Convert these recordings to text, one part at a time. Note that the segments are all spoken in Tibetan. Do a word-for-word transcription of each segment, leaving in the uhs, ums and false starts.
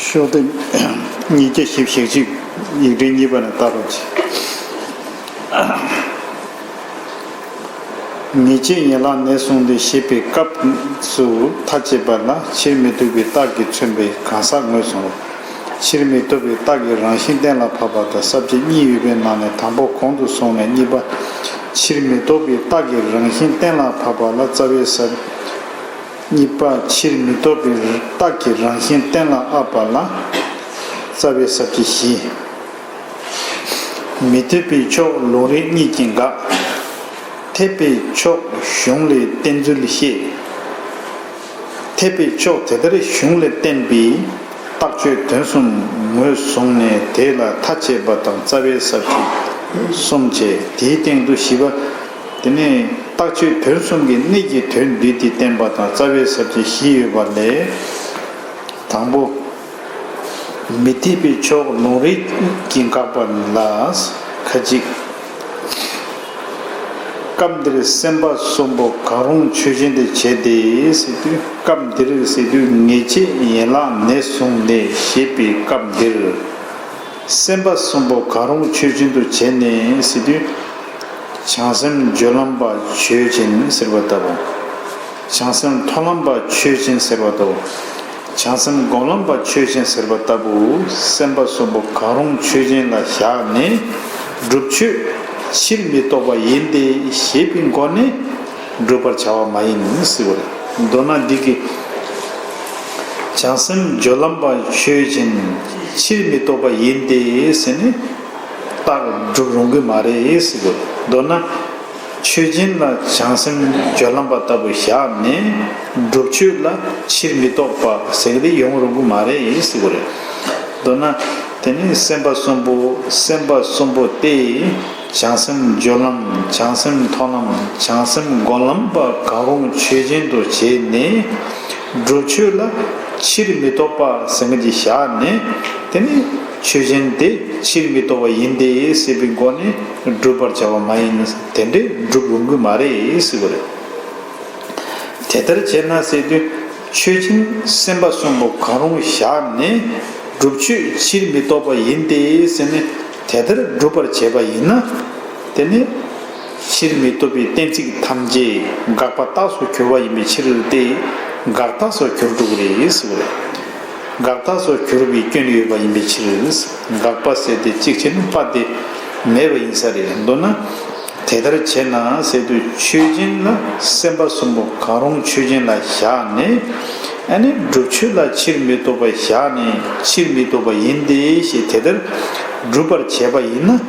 ཤོག་ལྡེབ་ཉིས་བརྒྱ་བཞི་བཅུ་ཞེ་གཅིག་ཡིག་ཕྲེང་གཉིས་པ་ནས་ལྟ་རོགས་གྱིས། ངེས་བྱེད་ཡན་ལག་ནས་བཟུང་སྟེ་ཞེས་པའི་སྐབས་སུ་མཐའ་དཔྱད་པ་ལ་ཕྱིར་མི་ལྡོག་པའི་རྟགས་ཀྱིས་མཚོན་པའི་གང་ཟག་ངོས་བཟུང་བ། ཕྱིར་མི་ལྡོག་པའི་རྟགས་ཀྱི་རང་བཞིན་གཏན་ལ་ཕབ་པ་དང་ས་བཅད་གཉིས་ཡོད་པའི་ནང་ནས་དང་པོ་གོང་དུ་སོང་ནས་གཉིས་པ་ཕྱིར་མི་ལྡོག་པའི་རྟགས་ཀྱི་རང་བཞིན་གཏན་ལ་ཕབ་པ་ལ་རྩ་བའི་ས། གཉིས་པ་ཕྱིར་མི་ལྡོག་པའི་རྟགས་ཀྱི་རང་བཞིན་གཏན་ལ་དབབ་པ་ལ་རྩ་བའི་ས་བཅད་བཞི། མི་འཐད་པའི་ཕྱོགས་ལུང་རིགས་གཉིས་ཀྱིས་དགག་འཐད་པའི་ཕྱོགས་གཞུང་ལས་བསྟན་ཚུལ་བཤད། འཐད་པའི་ཕྱོགས་དེ་ལྟར་གཞུང་ལས་བསྟན་པའི་རྟགས་ཆོས་དོན་གསུམ་ངོས་བཟུང་ནས་དེ་ལ་མཐའ་དཔྱད་པ་དང་རྩ་བའི་ས་བཅད་གསུམ་བྱས། དེའི་སྟེང་དུ་བཞི་པ། དེ་ནས་རྟགས་ཆོས་དོན་གསུམ་གྱི་གནད་ཀྱི་དོན་བསྡུས་ཏེ་བསྟན་པ་དང་རྩ་བའི་ས་བཅད་བཞི་ཡོད་པ་ལས། དང་པོ། མི་འཐད་པའི་ཕྱོགས་ལུང་རིགས་ཀྱིས་དགག་པ་ལ་ཁ་ཅིག་སྐབས་འདིར་སེམས་པ་གསུམ་པོ་གང་རུང་ཆོས་ཅན་དུ་བྱས་ཏེ་ཟེར་དུས། སྐབས་འདིར་ཟེར་དུས་ངེས་བྱེད་ཡན་ལག་ནས་བཟུང་ནས་ཞེས་པའི་སྐབས་འདིར། སེམས་པ་གསུམ་པོ་གང་རུང་ཆོས་ཅན་དུ་བྱས་ནས་ཟེར་དུས། བྱང་སེམས་སྦྱོར་ལམ་པ་ཆོས་ཅན་ཟེར་བ་ལྟ་བུ། བྱང་སེམས་མཐོང་ལམ་པ་ཆོས་ཅན་ཟེར་བ་ལྟ་བུ། བྱང་སེམས་སྒོམ་ལམ་པ་ཆོས་ཅན་ཟེར་བ་ལྟ་བུ། སེམས་པ་གསུམ་པོ་གང་རུང་ཆོས་ཅན་ལ་བཞག་ནས་སྒྲུབ་ཆོས་ཕྱིར་མི་ལྡོག་པ་ཡིན་ཏེ་ཞེས་པའི་སྒོ་ནས་སྒྲུབ་པར་བྱ་བ་མ་ཡིན་ཟེར་བ་རེད། མདོར་ན་འདི་གི་བྱང་སེམས་སྦྱོར་ལམ་པ་ཆོས་ཅན་ཕྱིར་མི་ལྡོག་པ་ཡིན་ཏེ་ཟེར་ནས་རྟགས་སྒྲུབ་རུང་གི་མ་རེད་ཟེར་དགོས། མདོར་ན་ཆོས་ཅན་ལ་བྱང་སེམས་སྦྱོར་ལམ་པ་ལྟ་བུ་བཞག་ནས་སྒྲུབ་ཆོས་ལ་ཕྱིར་མི་ལྡོག་པ་ཟེར་གི་དེ་ཡོང་རུང་གི་མ་རེད་ཟེར་དགོས་རེད། མདོར་ན་དེ་ནི་སེམས་པ་གསུམ་པོ་སེམས་པ་གསུམ་པོ་སྟེ། བྱང་སེམས་སྦྱོར་ལམ། བྱང་སེམས་མཐོང་ལམ། བྱང་སེམས་སྒོམ་ལམ་པ་གང་རུང་ཆོས་ཅན་དུ་བྱས་ནས་སྒྲུབ་ཆོས་ལ་ཕྱིར་མི་ལྡོག་པ་ཟེར་མཁན་ཅིག་བཞག་ནས། དེ་ནི་ཆོས་ཅན་དེ་ཕྱིར་མི་ལྡོག་པ་ཡིན་ཏེ་ཟེར་བའི་སྒོ་ནས་སྒྲུབ་པར་བྱ་བ་མ་ཡིན། དེ་འདྲའི་སྒྲུབ་རུང་གི་མ་རེད་ཟེར་བ་རེད། དེ་ལྟར་བྱས་ན་ཟེར་དུས་ཆོས་ཅན་སེམས་པ་གསུམ་པོ་གང་རུང་བཞག་ནས་སྒྲུབ་ཆོས་ཕྱིར་མི་ལྡོག་པ་ཡིན་ཏེ་ཟེར་ནས་དེ་ལྟར་སྒྲུབ་པར་བྱེད་པ་ཡིན་ན། དེ་ནི་ཕྱིར་མི་ལྡོག་པའི་གཏན་ཚིགས་ཐམས་ཅད་དགག་པ་རྟགས་སུ་གྱུར་པ་ཡིན་པའི་ཕྱིར་ཏེ། དགག་རྟགས་སུ་གྱུར་འགྲོ་གི་རེད་ཟེར་བ་རེད། དགག་རྟགས་སུ་གྱུར་པའི་སྐྱོན་ཡོད་པ་ཡིན་པའི་ཕྱིར། དགག་པ་ཟེར་ཏེ་གཅིག་བྱས་ན་པ་དེ་མེད་པ་ཡིན་ས་རེད། མདོར་ན། དེ་ལྟར་བྱས་ན་ཟེར་དུས་ཆོས་ཅན་ལ་སེམས་པ་གསུམ་པོ་གང་རུང་ཆོས་ཅན་ལ་བཞག་ནས། ཨ་ནི་སྒྲུབ་ཆོས་ལ་ཕྱིར་མི་ལྡོག་པ་བཞག་ནས་ཕྱིར་མི་ལྡོག་པ་ཡིན་ཏེ་ཞེས་དེ་ལྟར་སྒྲུབ་པར་བྱེད་པ་ཡིན་ན།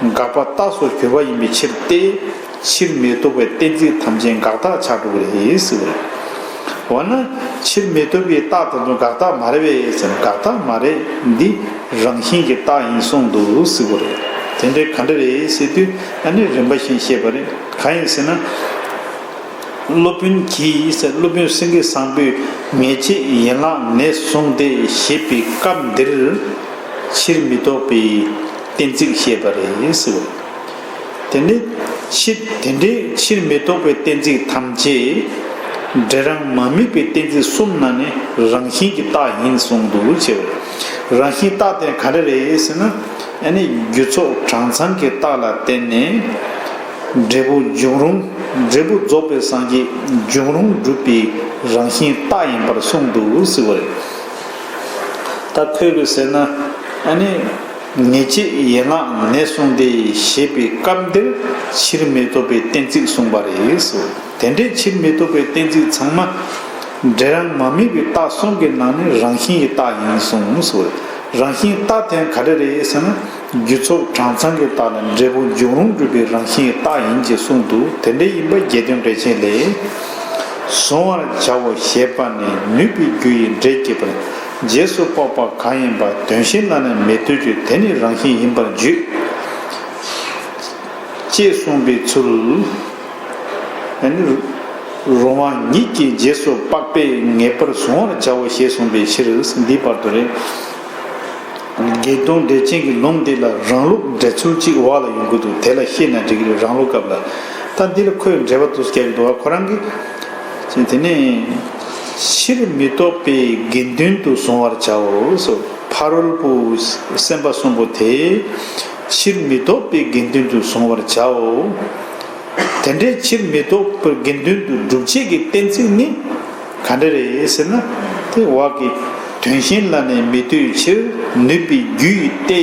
དགག་པ་རྟགས་སུ་གྱུར་པ་ཡིན་པའི་ཕྱིར་ཏེ། ཕྱིར་མི་ལྡོག་པའི་གཏན་ཚིགས་ཐམས་ཅད་དགག་རྟགས་ཆགས་འགྲོ་གི་རེད་ཟེར་བ་རེད། འོ་ན་ཕྱིར་མི་ལྡོག་པའི་རྟགས་དེ་ཚོ་དགག་རྟགས་མ་རེད་པས་ཟེར་ན། དགག་རྟགས་མ་རེད། འདི་རང་བཞིན་གྱི་རྟགས་ཡིན་གསུངས་འདུག་ཟེར་བ་རེད། དེ་འདྲའི་ག་འདྲ་རེད་ཟེར་དུས་ཨ་ནི་རིམ་པ་བཞིན་བཤད་པ་རེད། གང་ཡིན་ཟེར་ན། སློབ་དཔོན་གྱིས་ཟེར། སློབ་དཔོན་སེང་གེ་བཟང་པོས་ངེས་བྱེད་ཡན་ལག་ནས་བཟུང་སྟེ་ཞེས་པའི་སྐབས་འདིར་ཕྱིར་མི་ལྡོག་པའི་གཏན་ཚིགས་བཤད་པ་རེད་ཟེར་བ་རེད། དེ་ནི་ཕྱིར་དེ་འདྲའི་ཕྱིར་མི་ལྡོག་པའི་གཏན་ཚིགས་ཐམས་ཅད་འབྲས་རང་མ་དམིགས་པའི་གཏན་ཚིགས་གསུམ་ནང་ནས་རང་བཞིན་གྱི་རྟགས་ཡིན་གསུངས་འདུག་ཅེས་པ་རེད། རང་བཞིན་རྟགས་དེ་ག་འདྲ་རེད་ཟེར་ན། ཨ་ནི་རྒྱུ་ཚོགས་གྲངས་ཚང་གི་རྟགས་ལ་བརྟེན་ནས་འབྲས་བུ་འབྱུང་རུང་། འབྲས་བུ་རྫོགས་པའི་སངས་རྒྱས་འབྱུང་རུང་གྲུབ་པའི་རང་བཞིན་རྟགས་ཡིན་པར་གསུངས་འདུག་ཟེར་བ་རེད། ད་ཁོས་གི་ཟེར་ན། ཨ་ནི་ངེས་བྱེད་ཡན་ལག་ནས་བཟུང་སྟེ་ཞེས་པའི་སྐབས་འདིར་ཕྱིར་མི་ལྡོག་པའི་གཏན་ཚིགས་གསུངས་པ་རེད་ཟེར། དེ་འདྲའི་ཕྱིར་མི་ལྡོག་པའི་གཏན་ཚིགས་ཚང་མ་འབྲས་རང་མ་དམིགས་པའི་རྟགས་གསུམ་གྱི་ནང་ནས་རང་བཞིན་གྱི་རྟགས་ཡིན་གསུངས་སོ། རང་བཞིན་རྟགས་དེ་ག་རེ་རེད་ཟེར་ན། རྒྱུ་ཚོགས་གྲངས་ཚང་གི་རྟགས་ལ་འབྲས་བུ་འབྱུང་རུང་གྲུབ་པའི་རང་བཞིན་གྱི་རྟགས་ཡིན་ཅེས་གསུངས་འདུག་དེ་འདྲ་ཡིན་པ་རྒྱས་བསྟན་འགྲེལ་ཆེན་ལས། གཟུང་བར་བྱའོ་ཞེས་པ་ནི་ནུས་པའི་རྒྱུ་ཡིས་འབྲས་སྐྱེད་པར་རྗེས་སུ་དཔག་པ་གང་ཡིན་པ་དོན་བཞིན་ལ་ནི་མི་ལྟོས་ཀྱི་དེ་ནི་རང་བཞིན་ཡིན་པར་བརྗོད། ཅེས་གསུངས་པའི་ཚུལ། ཨ་ནི། རུང་བ་ཉིད་ཀྱི་རྗེས་སུ་དཔག་པས་ངེས་པར་གཟུང་བར་བྱའོ་ཞེས་གསུངས་པའི་ཕྱིར། འདིའི་བར་དུ་རེད། རྒྱས་བསྟན་འགྲེལ་ཆེན་གྱི་ལུང་འདི་ལ་རང་ལུགས་འགྲེལ་ཚུལ་གཅིག་འོག་ལ་ཡོང་གི་འདུག་དེ་ལ་ཤེས་ན་འགྲིག་གི་རེད། རང་ལུགས་སྐབས་ལ། ད་འདི་ལ་ཁོས་འགྲེལ་པ་འདུག་སེ་རྒྱག་གི་འདུག་ཁོ་རང་གིས། དེ་ནས། ཕྱིར་མི་ལྡོག་པའི་དགེ་འདུན་དུ་གཟུང་བར་བྱའོ། ཕ་རོལ་པོ་སེམས་དཔའ་གསུམ་པོ་དེ་ཕྱིར་མི་ལྡོག་པའི་དགེ་འདུན་དུ་གཟུང་བར་བྱའོ། དེ་འདྲའི་ཕྱིར་མི་ལྡོག་པའི་དགེ་འདུན་དུ་སྒྲུབ་བྱེད་ཀྱི་གཏན་ཚིགས་ནི་ག་འདྲ་རེད་ཟེར་ན། དེ་བ་གི་དོན་གཞན་ལ་ནི་མི་ལྟོས་ཕྱིར། ནུས་པའི་རྒྱུ་ཡིས་ཏེ།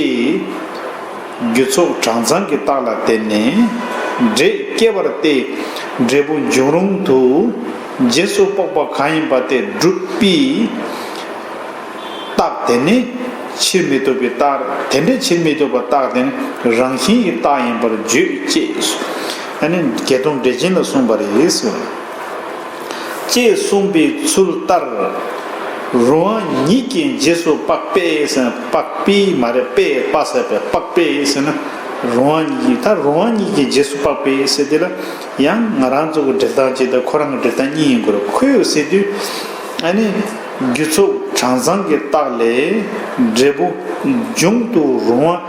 རྒྱུ་ཚོགས་གྲངས་ཚང་གི་རྟགས་ལ་བརྟེན་ནས་འབྲས་སྐྱེ་བར་ཏེ། འབྲས་བུ་འབྱུང་རུང་དུ་རྗེས་སུ་དཔོག་པ་གང་ཡིན་པ་དེ་སྒྲུབ་པའི་རྟགས་དེ་ནི་ཕྱིར་མི་ལྡོག་པའི་རྟགས། དེ་འདྲའི་ཕྱིར་མི་ལྡོག་པའི་རྟགས་དེ་ནི་རང་བཞིན་གྱི་རྟགས་ཡིན་པར་བརྗོད་ཅེས་ཨ་ནི་བརྒྱད་སྟོང་འགྲེལ་ཆེན་ལ་གསུངས་པ་རེད། ཅེས་གསུངས་པའི་ཚུལ་ལྟར། རུང་བ་ཉིད་ཀྱིས་རྗེས་སུ་དཔག་པས་ཟེར། དཔག་པས་མ་རེད། པས་དཔག་ཟེར་པས་དཔག་པས་ཟེར་ན། རུང་བ་ཉིད་ཀྱིས། ད་རུང་བ་ཉིད་ཀྱིས་རྗེས་སུ་དཔག་པས་ཟེར་དེ་ལ་ཡང་ང་རང་ཚོ་གི་འགྲེལ་སྟངས་གཅིག་དང་ཁོ་རང་གི་འགྲེལ་སྟངས་གཉིས་ཡིན་དགོས་རེད། ཁོས་ཟེར་དུས་ཨ་ནི་རྒྱུ་ཚོགས་གྲངས་ཚང་གི་རྟགས་ལས་འབྲས་བུ་འབྱུང་དུ་རུང་བ།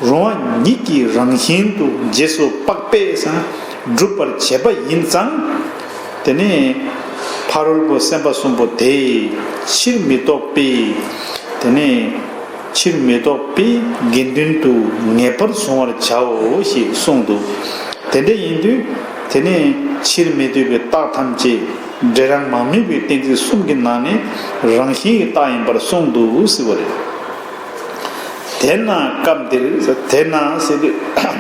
རུང་བ་ཉིད་ཀྱིས་རང་བཞིན་དུ་རྗེས་སུ་དཔག་པས་སྒྲུབ་པར་བྱེད་པ་ཡིན་ཙང་། དེ་ནས་ཕ་རོལ་པོ་སེམས་དཔའ་གསུམ་པོ་དེས་ཕྱིར་མི་ལྡོག་པའི། དེ་ནས་ཕྱིར་མི་ལྡོག་པའི་དགེ་འདུན་དུ་ངེས་པར་གཟུང་བར་བྱའོ་ཞེས་གསུངས་འདུག། དེ་འདྲ་ཡིན་དུས་དེ་ནས་ཕྱིར་མི་ལྡོག་པའི་རྟགས་ཐམས་ཅད་འབྲས་རང་མ་དམིགས་པའི་གཏན་ཚིགས་གསུམ་གྱི་ནང་ནས་རང་བཞིན་གྱི་རྟགས་ཡིན་པར་གསུངས་འདུག་ཟེར་བ་རེད། དེས་ན་སྐབས་འདིར། དེས་ན་ཟེར་དུས།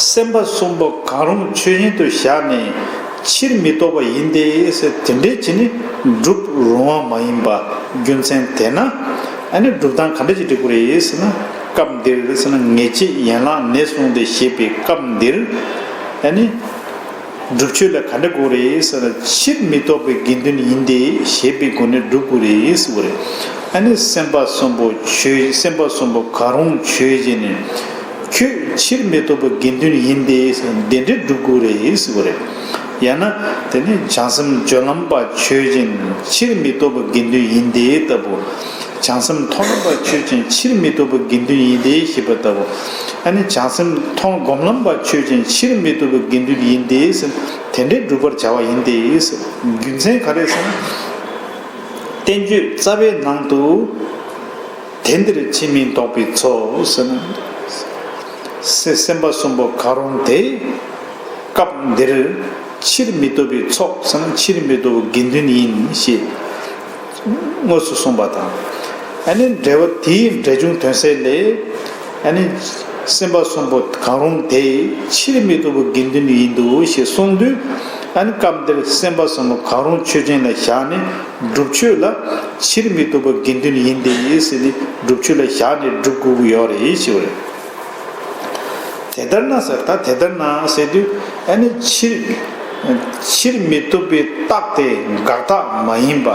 སེམས་དཔའ་གསུམ་པོ་གང་རུང་ཆོས་ཅན་དུ་བཞག་ནས་ཕྱིར་མི་ལྡོག་པ་ཡིན་ཏེ་ཟེར། དེ་འདྲའི་ཕྱིར་ནི་སྒྲུབ་རུང་བ་མ་ཡིན་པ་རྒྱུ་མཚན་དེས་ན། ཨ་ནི་སྒྲུབ་སྟངས་ག་འདྲ་ཅིག་སྒྲུབ་དགོས་རེད་ཟེར་ན། སྐབས་འདིར་ཟེར་ན་ངེས་བྱེད་ཡན་ལག་ནས་བཟུང་སྟེ་ཞེས་པའི་སྐབས་འདིར་ཨ་ནི། སྒྲུབ་ཆོས་ལ་ག་འདྲ་དགོས་རེད་ཟེར་ན། ཕྱིར་མི་ལྡོག་པའི་དགེ་འདུན་ཡིན་ཏེ་ཞེས་པའི་སྒོ་ནས་སྒྲུབ་དགོས་རེད་ཟེར་བ་རེད། ཨ་ནི་སེམས་དཔའ་གསུམ་པོ་ཆོས། སེམས་དཔའ་གསུམ་པོ་གང་རུང་ཆོས་ཅན་ནི། ཁྱོད་ཕྱིར་མི་ལྡོག་པའི་དགེ་འདུན་ཡིན་ཏེ་ཟེར། འདི་འདྲའི་སྒྲུབ་དགོས་རེད་ཟེར་བ་རེད། ཡང་ན་དེ་ནི་བྱང་སེམས་སྦྱོར་ལམ་པ་ཆོས་ཅན་ཕྱིར་མི་ལྡོག་པའི་དགེ་འདུན་ཡིན་ཏེ་ལྟ་བུ། བྱང་སེམས་མཐོང་ལམ་པ་ཆོས་ཅན་ཕྱིར་མི་ལྡོག་པའི་དགེ་འདུན་ཡིན་ཏེ་ཞེས་པ་ལྟ་བུ། ཨ་ནི་བྱང་སེམས་མཐོང་སྒོམ་ལམ་པ་ཆོས་ཅན་ཕྱིར་མི་ལྡོག་པའི་དགེ་འདུན་ཡིན་ཏེ་ཟེར། དེ་འདྲའི་སྒྲུབ་པར་བྱ་བ་ཡིན་ཏེ་ཟེར། རྒྱུ་མཚན་ག་རེ་ཟེར་ན། བསྟན་བཅོས་རྩ་བའི་ནང་དུ། དེ་འདིར་ཕྱིར་མི་ལྡོག་པའི་ཚོགས་ཟེར་ན། སེ་སེམས་དཔའ་གསུམ་པོ་གང་རུང་དེ། སྐབས་འདིར་ཕྱིར་མི་ལྡོག་པའི་ཚོགས་ཟེར་ན་ཕྱིར་མི་ལྡོག་པའི་དགེ་འདུན་ཡིན་ཞེས་དངོས་སུ་གསུངས་པ་དང་། ཨ་ནི་འགྲེལ་པ་དེའི་འགྲེལ་ཆུང་དོན་གསལ་ལས། ཨ་ནི་སེམས་དཔའ་གསུམ་པོ་གང་རུང་དེ་ཕྱིར་མི་ལྡོག་པའི་དགེ་འདུན་ཡིན་འདུག་ཞེས་གསུངས་དུས། ཨ་ནི་སྐབས་འདིར་སེམས་དཔའ་གསུམ་པོ་གང་རུང་ཆོས་ཅན་ལ་བཞག་ནས་སྒྲུབ་ཆོས་ལ་ཕྱིར་མི་ལྡོག་པའི་དགེ་འདུན་ཡིན་ཏེ་ཟེར་ནས་སྒྲུབ་ཆོས་ལ་བཞག་ནས་སྒྲུབ་དགོས་ཀྱི་ཡོད་རེད་ཞེས་པ་རེད། དེ་ལྟར་ན་ཟེར། ད་དེ་ལྟར་ན་ཟེར་དུས་ཨ་ནི་ཕྱིར་ཕྱིར་མི་ལྡོག་པའི་རྟགས་དེ་དགག་རྟགས་མ་ཡིན་པ།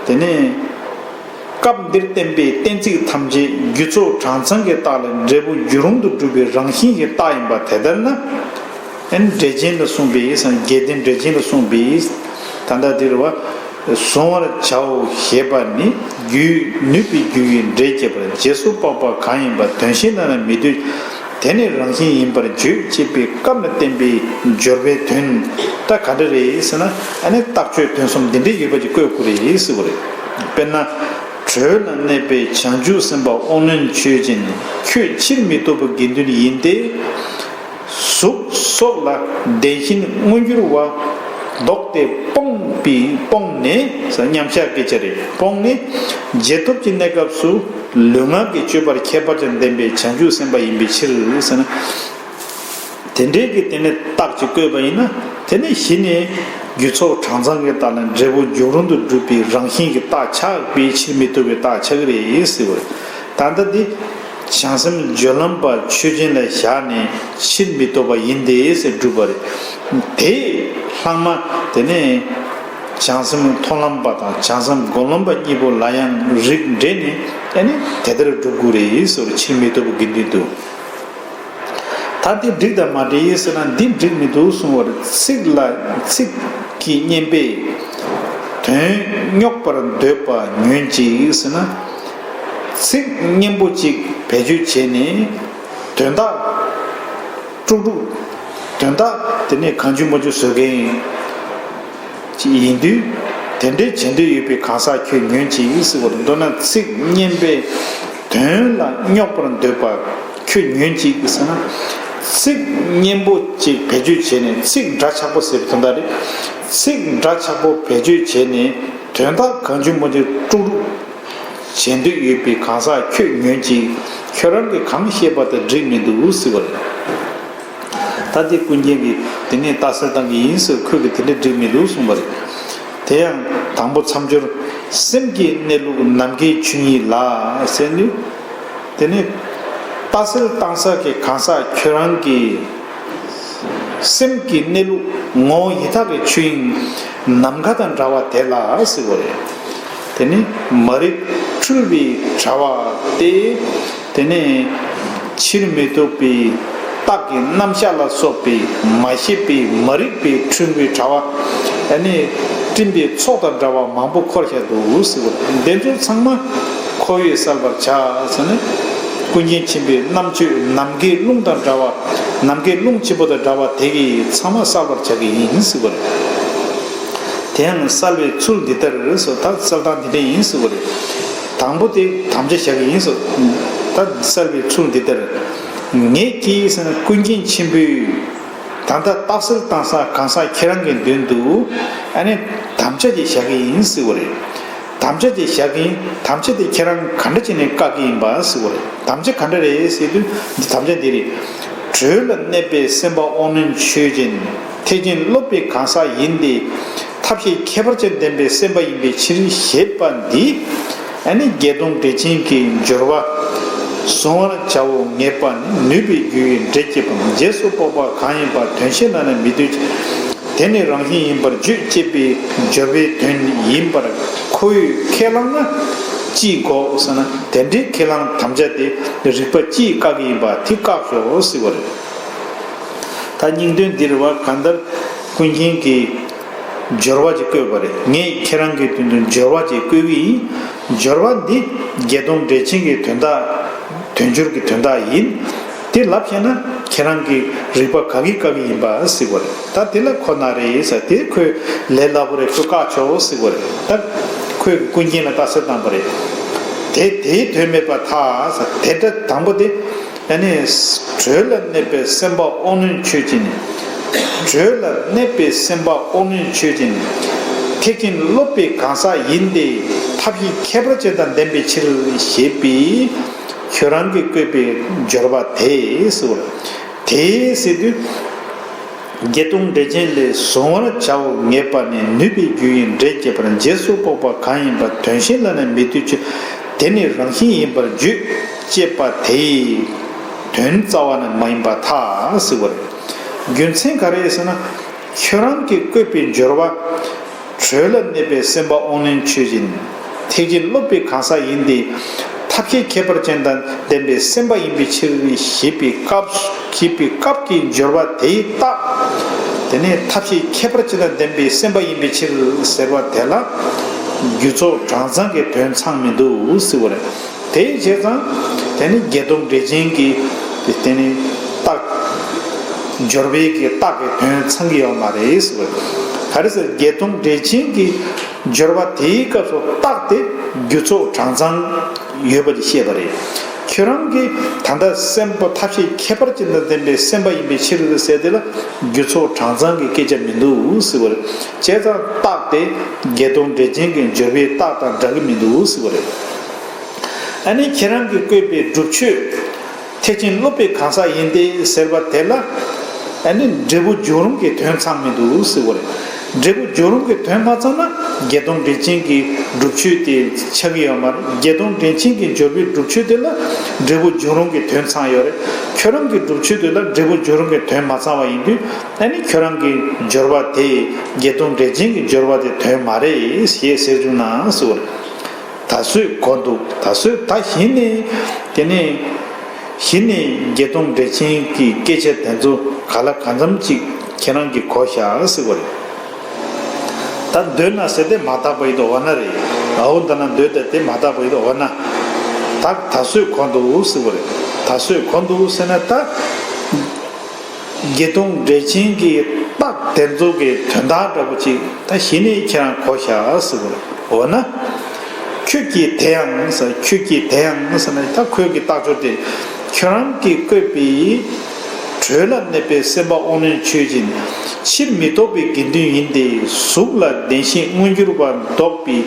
དེ་ནས་སྐབས་འདིར་བསྟན་པའི་གཏན་ཚིགས་ཐམས་ཅད་རྒྱུ་ཚོགས་གྲངས་ཚང་གི་རྟགས་ལས་འབྲས་བུ་འབྱུང་རུང་དུ་སྒྲུབ་པའི་རང་བཞིན་གྱི་རྟགས་ཡིན་པ་དེ་ལྟར་ན། ཨ་ནི་འགྲེལ་ཆེན་ལ་གསུངས་པའི་ཟེར། རྒྱལ་བསྟན་འགྲེལ་ཆེན་ལ་གསུངས་པའི་ད་ལྟ་འདིར་བ། གཟུང་བར་བྱའོ་ཞེས་པ་ནི་རྒྱུའི་ནུས་པའི་རྒྱུ་ཡིས་འབྲས་སྐྱེད་པར་རྗེས་སུ་དཔག་པ་གང་ཡིན་པ་དོན་གཞན་ལ་ནི་མི་ལྟོས། དེ་ནི་རང་བཞིན་ཡིན་པར་བརྗོད་ཅེས་པའི་སྐབས་ལ་བསྟན་པའི་སྦྱོར་བའི་དོན་ད་ག་འདྲ་རེད་ཟེར་ན། ཨ་ནི་རྟགས་ཆོས་དོན་གསུམ་འདི་འདྲའི་ཡོད་པ་ཅིག་བཀོད་དགོས་རེད་ཟེར་བ་རེད། དཔེར་ན། དྲོད་ལ་གནས་པའི་བྱང་ཆུབ་སེམས་དཔའ་དབང་རྣོན་ཆོས་ཅན། ཁྱོད་ཕྱིར་མི་ལྡོག་པའི་དགེ་འདུན་ཡིན་ཏེ། གཟུགས་སོགས་ལ་བདེན་ཞེན་མངོན་གྱུར་བ། ལྡོག་སྟེ་སྤོང་བའི་སྤོང་ནས་ཟེར། མཉམ་བཞག་གི་ཆ་རེད། སྤོང་ནས་རྗེས་ཐོབ་ཀྱི་གནས་སྐབས་སུ་ལུས་ངག་གི་སྤྱོད་པར་ཁྱད་པར་ཅན་ལྡན་པའི་བྱང་ཆུབ་སེམས་དཔའ་ཡིན་པའི་ཕྱིར་ཟེར་ན། དེ་འདྲའི་གི་དེ་ནས་རྟགས་ཅིག་བཀོད་པ་ཡིན་ན། དེ་ནས་གཞི་ནས་རྒྱུ་ཚོགས་གྲངས་ཚང་གི་རྟགས་ལ་འབྲས་བུ་འབྱུང་རུང་དུ་སྒྲུབ་པའི་རང་བཞིན་གྱི་རྟགས་ཆགས་པའི་ཕྱིར་མི་ལྡོག་པའི་རྟགས་ཆགས་ཀྱི་རེད་ཟེར་བ་རེད། ད་ལྟ་འདི། བྱང་སེམས་སྦྱོར་ལམ་པ་ཆོས་ཅན་ལ་བཞག་ནས་ཕྱིར་མི་ལྡོག་པ་ཡིན་ཏེ་ཟེར་སྒྲུབ་པ་རེད། དེ་ལྷག་མ་དེ་ནས་བྱང་སེམས་མཐོང་ལམ་པ་དང་བྱང་སེམས་སྒོམ་ལམ་པ་གཉིས་པོ་ལ་ཡང་རིགས་འགྲེ་ནས་ཨ་ནི་དེ་ལྟར་སྒྲུབ་དགོས་རེད་ཟེར། ཕྱིར་མི་ལྡོག་པའི་དགེ་འདུན་དུ། ད་འདི་འགྲིག་དང་མ་འགྲིག་ཟེར་ན། འདི་འགྲིག་མི་འདུག་གསུང་བར། ཚིག་ལ་ཚིག་གི་སྙན་པས་དོན་རྙོག་པར་འདོད་པ་ཉོན་ཅིག་ཟེར་ན། ཚིག་སྙན་པོ་ཅིག་བེད་སྤྱོད་བྱས་ནས་དོན་དག་དཀྲུག་དཀྲུག་དོན་དག་དེ་ནས་གང་བྱུང་མང་བྱུང་བཟོ་མཁན། ཅིག་ཡིན་དུས། དེ་འདྲའི་བྱེད་འདོད་ཡོད་པའི་གང་ཟག་ཁྱོད་ཉོན་ཅིག་ཟེར་བ་རེད། མདོར་ན་ཚིག་སྙན་པའི་དོན་ལ་སྙོག་པར་འདོད་པ་ཁྱོད་ཉོན་ཅིག་ཟེར་ན། ཚིག་སྙན་པོ་ཅིག་བེད་སྤྱོད་བྱས་ནས་ཚིག་འདྲ་ཆགས་པོ་ཟེར་བའི་དོན་དག་རེད། ཚིག་འདྲ་ཆགས་པོ་བེད་སྤྱོད་བྱས་ནས་དོན་དག་གང་བྱུང་མང་བྱུང་དཀྲུག་དཀྲུག་བྱེད་འདོད་ཡོད་པའི་གང་ཟག་ཁྱོད་ཉོན་ཅིག། ཁྱོད་རང་གིས་གང་བཤད་པ་དང་འགྲིག་མི་འདུག་ཟེར་བ་རེད། ད་དེ་ཀུན་མཁྱེན་གྱིས་དེ་ནས་ལྟ་གསལ་བཏང་གི་ཡིན་ཟེར། ཁོས་ཀྱིས་དེ་འདྲ་འགྲིག་མི་འདུག་གསུངས་པ་རེད། དེ་ཡང་དང་པོ་མཚམས་སྦྱོར། སེམས་ཀྱི་གནས་ལུགས་ནམ་མཁའི་ཆོས་ཉིད་ལ་ཟེར་ནས། དེ་ནས་ལྟ་གསལ་བཏང་ས་གི་གང་ཟག་ཁྱོད་རང་གི་སེམས་ཀྱི་གནས་ལུགས་ངོ་བོ་ཡི་དྭགས་ཀྱི་ཆོས་དབྱིངས་ནམ་མཁའ་དང་འདྲ་བ་དེ་ལ་ཟེར་བ་རེད། དེ་ནི་མ་རིག་འཁྲུལ་བའི་དྲ་བ་སྟེ། དེ་ནི་ཕྱིར་མི་ལྡོག་པའི་རྟགས་ཀྱི་རྣམ་གཞག་ལ་སོགས་པའི་མ་ཤེས་པའི་མ་རིག་པའི་འཁྲུལ་བའི་དྲ་བ། ཨ་ནི་སྤྲིན་པའི་ཚོགས་དང་འདྲ་བ་མང་པོ་འཁོར་བཞག་འདུག་ཟེར་བ་རེད། དེ་ཚོ་ཚང་མ་ཁོ་བོས་བསལ་བར་བྱ་ཟེར་ནས། ཀུན་མཁྱེན་ཆེན་པོའི་རྣམ་དཔྱོད་ནམ་མཁའི་རླུང་དང་འདྲ་བ། ནམ་མཁའི་རླུང་ཆེན་པོ་དང་འདྲ་བ་དེ་གིས་ཚང་མ་བསལ་བར་བྱ་གི་ཡིན་ཟེར་བ་རེད། དེ་ཡང་བསལ་བའི་ཚུལ་འདི་ལྟར་ཟེར། ད་བསལ་སྟངས་འདི་འདྲ་ཡིན་ཟེར་བ་རེད། དང་པོ་དེ་དམ་བཅའ་བཞག་གི་ཡིན་ཟེར། ད་བསལ་བའི་ཚུལ་འདི་ལྟར། ངེད་ཀྱིས་ཟེར་ན་ཀུན་མཁྱེན་ཆེན་པོས་ད་ལྟ་རྟགས་གསལ་བཏང་ས་གང་ཟག་ཁྱེད་རང་གི་མདུན་དུ་ཨ་ནི་དམ་བཅའ་ཅིག་བཞག་གི་ཡིན་ཟེར་བ་རེད། དམ་བཅའ་དེ་བཞག་གིན། དམ་བཅའ་དེ་ཁྱེད་རང་ག་འདྲ་བྱས་ནས་བཀག་གི་ཡིན་པ་ཟེར་བ་རེད། དམ་བཅའ་ག་འདྲ་རེད་ཟེར་དུས་འདི་དམ་བཅའ་འདི་རེད། གྲོལ་ལ་གནས་པའི་སེམས་དཔའ་དབང་རྣོན་ཆོས་ཅན། ཐེག་ཆེན་སློབ་པའི་གང་ཟག་ཡིན་ཏེ། ཐབས་ཤེས་ཁྱད་པར་ཅན་ལྡན་པའི་སེམས་དཔའ་ཡིན་པའི་ཕྱིར་ཞེས་པ་འདི། ཨ་ནི་བརྒྱད་སྟོང་འགྲེལ་ཆེན་གྱི་སྦྱོར་བ། གཟུང་བར་བྱའོ་ངེས་པ་ནི། ནུས་པའི་རྒྱུ་ཡིས་འགྲེལ་བྱེད་པ། རྗེས་སུ་དཔོག་པ་གང་ཡིན་པ། དོན་ཤེས་ལ་ནི་མི་ལྟོས། དེ་ནི་རང་བཞིན་ཡིན་པར་བརྗོད་ཅེས་པའི་སྦྱོར་བའི་དོན་ཡིན་པར་ཁོ་བོས་ཁས་བླངས་ན་ཅི་དགོས་ཟེར་ན། དེ་འདྲའི་ཁས་བླངས་དམ་བཅའ་དེ་རིགས་པ་ཅིས་བཀག་གི་ཡིན་པ་དེ་བཀག་ཤོག་ཟེར་བ་རེད། ད་སྙིང་དོན་འདི་རེད་བ། གང་ལྟར་ཀུན་མཁྱེན་གྱིས་སྦྱོར་བ་ཅིག་བཀོད་པ་རེད། ངས་ཁྱེད་རང་གི་མདུན་དུ་སྦྱོར་བ་ཅིག་བཀོད་ཀྱི་ཡིན། སྦྱོར་བ་འདི་བརྒྱད་སྟོང་འགྲེལ་ཆེན་གྱི་དོན་དག་དོན་སྦྱོར་གྱི་དོན་དག་ཡིན། དེ་ལབ་ཤེས་ན་ཁྱེད་རང་གི་རིགས་པ་ག་གིས་བཀག་གི་ཡིན་པ་ཟེར་བ་རེད། ད་དེ་ལ་ཁོ་ན་རེད་ཟེར། དེ་ཁོས་ལས་སླ་པོ་རེད། ཁོས་བཀག་ཆོག་ཟེར་བ་རེད། ད་ཁོས་ཀུན་མཁྱེན་ལ་རྟགས་གསལ་བཏང་པ་རེད། དེ་དེའི་དོན་མེད་པར་ཐལ་ཟེར། དེ་འདྲ་དང་པོ་དེ། ཨ་ནི། གྲོལ་ལ་གནས་པའི་སེམས་དཔའ་དབང་རྣོན་ཆོས་ཅན། གྲོལ་ལ་གནས་པའི་སེམས་དཔའ་དབང་རྣོན་ཆོས་ཅན། ཐེག་ཆེན་སློབ་པའི་གང་ཟག་ཡིན་ཏེ། ཐབས་ཤེས་ཁྱད་པར་ཅན་དང་ལྡན་པའི་ཕྱིར་ཞེས་པའི། ཁྱོད་རང་གིས་བཀོད་པའི་སྦྱོར་བ་དེ་ཟེར་བ་རེད། དེ་ཟེར་དུས། བརྒྱད་སྟོང་འགྲེལ་ཆེན་ལས། གཟུང་བར་བྱའོ་ངེས་པ་ནི། ནུས་པའི་རྒྱུ་ཡིས་འགྲེལ་བྱེད་པ། རྗེས་སུ་དཔོག་པ་གང་ཡིན་པ། དོན་ཤེས་ལ་ནི་མི་ལྟོས་ཕྱིར། དེ་ནི་རང་བཞིན་ཡིན་པར་བརྗོད་ཅེས་པ་དེ་ཡི་དོན་རྩ་བ་ནས་མ་ཡིན་པར་ཐལ་ཟེར་བ་རེད། རྒྱུ་མཚན་ག་རེ་ཟེར་ན། ཁྱོད་རང་གིས་བཀོད་པའི་སྦྱོར་བ། གྲོལ་ལ་གནས་པའི་སེམས་དཔའ་དབང་རྣོན་ཆོས་ཅན། ཐེག་ཆེན་སློབ་པའི་གང་ཟག་ཡིན་ཏེ། ཐབས་ཤེས་ཁྱད་པར་ཅན་དང་ལྡན་པའི་སེམས་དཔའ་ཡིན་པའི་ཕྱིར་ཞེས་པའི་སྐབས། ཞེས་པའི་སྐབས་ཀྱི་སྦྱོར་བ་དེའི་རྟགས། དེ་ནས་ཐབས་ཤེས་ཁྱད་པར་ཅན་དང་ལྡན་པའི་སེམས་པ་ཡིན་པའི་ཕྱིར་ཟེར་བ་དེ་ལ། རྒྱུ་ཚོགས་གྲངས་ཚང་གི་དོན་ཚང་མི་འདུག་ཟེར་བ་རེད། དེ་བྱས་ཙང་། དེ་ནི་བརྒྱད་སྟོང་འགྲེལ་ཆེན་གྱི། དེ་ནི་རྟགས། སྦྱོར་བའི་གི་རྟགས་ཀྱི་དོན་ཚང་གི་ཡོད་མ་རེད་ཟེར་བ་རེད། ག་རེ་ཟེར། བརྒྱད་སྟོང་འགྲེལ་ཆེན་གྱི་སྦྱོར་བ་དེའི་སྐབས་སུ་རྟགས་དེ་རྒྱུ་ཚོགས་གྲངས་ཚང་ཡོད་པ་ཅིག་བཤད་པ་རེད། ཁྱོད་རང་གིས་ད་ལྟ་སེམས་པ་ཐབས་ཤེས་ཁྱད་པར་ཅན་དང་ལྡན་པའི་སེམས་པ་ཡིན་པའི་ཕྱིར་ཟེར་དེ་ལ་རྒྱུ་ཚོགས་གྲངས་ཚང་གི་སྐད་ཆ་མི་འདུག་ཟེར་བ་རེད། བྱས་ཙང་རྟགས་དེ་བརྒྱད་སྟོང་འགྲེལ་ཆེན་གྱི་སྦྱོར་བའི་རྟགས་དང་འདྲ་གི་མི་འདུག་ཟེར་བ་རེད། ཨ་ནི་ཁྱེད་རང་གིས་བཀོད་པའི་སྒྲུབ་མཆོད། ཐེག་ཆེན་སློབ་པའི་གང་ཟག་ཡིན་ཏེ་ཟེར་བ་དེ་ལ། ཨ་ནི་འབྲས་བུ་འབྱུང་རུང་གི་དོན་ཚང་མི་འདུག་ཟེར་བ་རེད། འབྲས་བུ་འབྱུང་རུང་གི་དོན་མ་ཚང་ན་བརྒྱད་སྟོང་འགྲེལ་ཆེན་གྱི་སྒྲུབ་མཆོད་དེ་ཆགས་ཀྱི་ཡོད་མ་རེད། བརྒྱད་སྟོང་འགྲེལ་ཆེན་གྱི་སྦྱོར་བའི་སྒྲུབ་མཆོད་དེ་ལ་འབྲས་བུ་འབྱུང་རུང་གི་དོན་ཚང་ཡོད་རེད། ཁྱོད་རང་གི་སྒྲུབ་མཆོད་དེ་ལ་འབྲས་བུ་འབྱུང་རུང་གི་དོན་མ་ཚང་བ་ཡིན་དུས། ཨ་ནི་ཁྱོད་རང་གི་སྦྱོར་བ་དེ་བརྒྱད་སྟོང་འགྲེལ་ཆེན་གྱི་སྦྱོར་བ་དེ་དོན་མ་རེད་ཞེས་ཟེར་བྱུང་ན་ཟེར་བ་རེད། ད་གཟོད་གོ་འདུག་ད་གཟོད་ད་གཞི་ནས་དེ་ནས་གཞི་ནས་བརྒྱད་སྟོང་འགྲེལ་ཆེན་གྱི་སྐད་ཆ་དེ་ཚོ་ག་ལ་གང་འཚམ་ཅིག་ཁྱེད་རང་གིས་གོ་བཞག་ཟེར་བ་རེད། ད་འདོད་ན་ཟེར་དེ་མ་དག་པ་ཡིན་དུ་འོ་ན་རེད། ཨའོ་འདི་ན་འདོད་དེ་དེ་མ་དག་པ་ཡིན་དུ་འོ་ན། ད་ད་གཟོད་གོ་འདུག་ཟེར་བ་རེད། ད་གཟོད་གོ་འདུག་ཟེར་ན་ད། བརྒྱད་སྟོང་འགྲེལ་ཆེན་གྱི་རྟགས་ དེ་ཚོ་གི་དོན་དག་འདྲ་པོ་ཅིག་ད་གཞི་ནས་ཁྱེད་རང་གོ་བཞག་ཟེར་བ་རེད། འོ་ན། ཁྱོད་ཀྱིས་དེ་ཡང་ཟེར། ཁྱོད་ཀྱིས་དེ་ཡང་ཟེར་ན་ད་ཁོའི་གི་རྟགས་སྦྱོར་དེ། ཁྱོད་རང་གིས་བཀོད་པའི། དྲོད་ལ་གནས་པའི་སེམས་པ་དབང་རྣོན་ཆོས་ཅན། ཕྱིར་མི་ལྡོག་པའི་དགེ་འདུན་ཡིན་ཏེ། གཟུགས་ལ་བདེན་ཞེན་མངོན་གྱུར་པ་ལྡོག་པའི།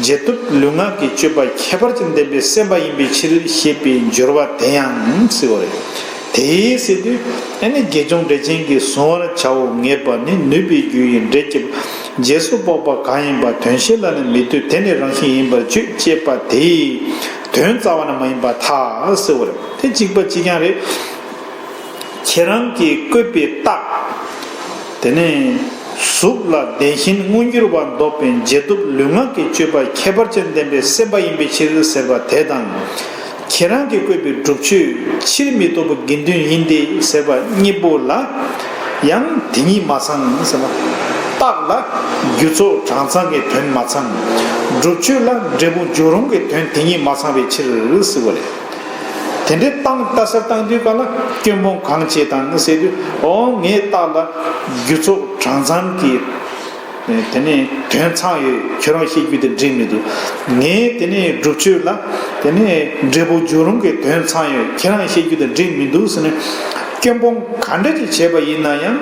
རྗེས་ཐོབ་ལུས་ངག་གི་སྤྱོད་པ་ཁྱད་པར་ཅན་ལྡན་པའི་སེམས་པ་ཡིན་པའི་ཕྱིར་ཞེས་པའི་སྦྱོར་བ་དེ་ཡང་ཟེར་བ་རེད། དེའི་ཟེར་དུས་ཨ་ནི་དགེ་སྦྱོང་འབྲས་ཅན་གྱིས་གཟུང་བར་བྱའོ། ངེས་པ་ནི་ནུས་པའི་རྒྱུ་ཡིས་འབྲས་སྐྱེད་པ། རྗེས་སུ་དཔོག་པ་གང་ཡིན་པ། དོན་ཤེས་ལ་ནི་མི་ལྟོས། དེ་ནི་རང་བཞིན་ཡིན་པར་བརྗོད། ཅེས་པ་དེའི་དོན་རྩ་བ་ནས་མ་ཡིན་པར་ཐལ་ཟེར་བ་རེད། དེ་གཅིག་པ་གཅིག་རྐྱང་རེད། ཁྱེད་རང་གིས་བཀོད་པའི་རྟགས། དེ་ནས་གཟུགས་ལ་བདེན་ཞེན་མངོན་གྱུར་པ་ལྡོག་པའི་རྗེས་ཐོབ་ལུས་ངག་གི་སྤྱོད་པ་ཁྱད་པར་ཅན་ལྡན་པའི་སེམས་པ་ཡིན་པའི་ཕྱིར་ཟེར་བ་དེ་དང་། ཁྱེད་རང་གིས་བཀོད་པའི་སྒྲུབ་ཆོས་ཕྱིར་མི་ལྡོག་པའི་དགེ་འདུན་ཡིན་ཏེ་ཟེར་བ་གཉིས་པོ་ལ་ཡང་དེ་གཉིས་མ་ཚང་ཟེར་ན། རྟགས་ལ་རྒྱུ་ཚོགས་གྲངས་ཚང་གི་དོན་མ་ཚང་། སྒྲུབ་ཆོས་ལ་འབྲས་བུ་སྦྱོར་རུང་གི་དོན་དེ་གཉིས་མ་ཚང་བའི་ཕྱིར་ཟེར་བ་རེད། དེ་འདྲའི་བཏང་ལྟ་ས་བཏང་དུས་ག་ལ་སྐྱོན་སྤོང་གང་བྱེད་དང་ཟེར་དུས། འོ་ངའི་རྟགས་ལ་རྒྱུ་ཚོགས་གྲངས་ཚང་གི་དེ་ནས་དོན་ཚང་ཡོད། ཁྱོད་རང་བཤད་རྒྱུ་དེ་འགྲིག་མི་འདུག། ངའི་དེ་ནས་སྒྲུབ་ཆོས་ལ་དེ་ནས་འབྲས་བུ་སྦྱོར་རུང་གི་དོན་ཚང་ཡོད། ཁྱེད་རང་བཤད་རྒྱུ་དེ་འགྲིག་མི་འདུག་ཟེར་ནས་སྐྱོན་སྤོང་ག་འདྲ་ཅིག་བྱས་པ་ཡིན་ན་ཡང་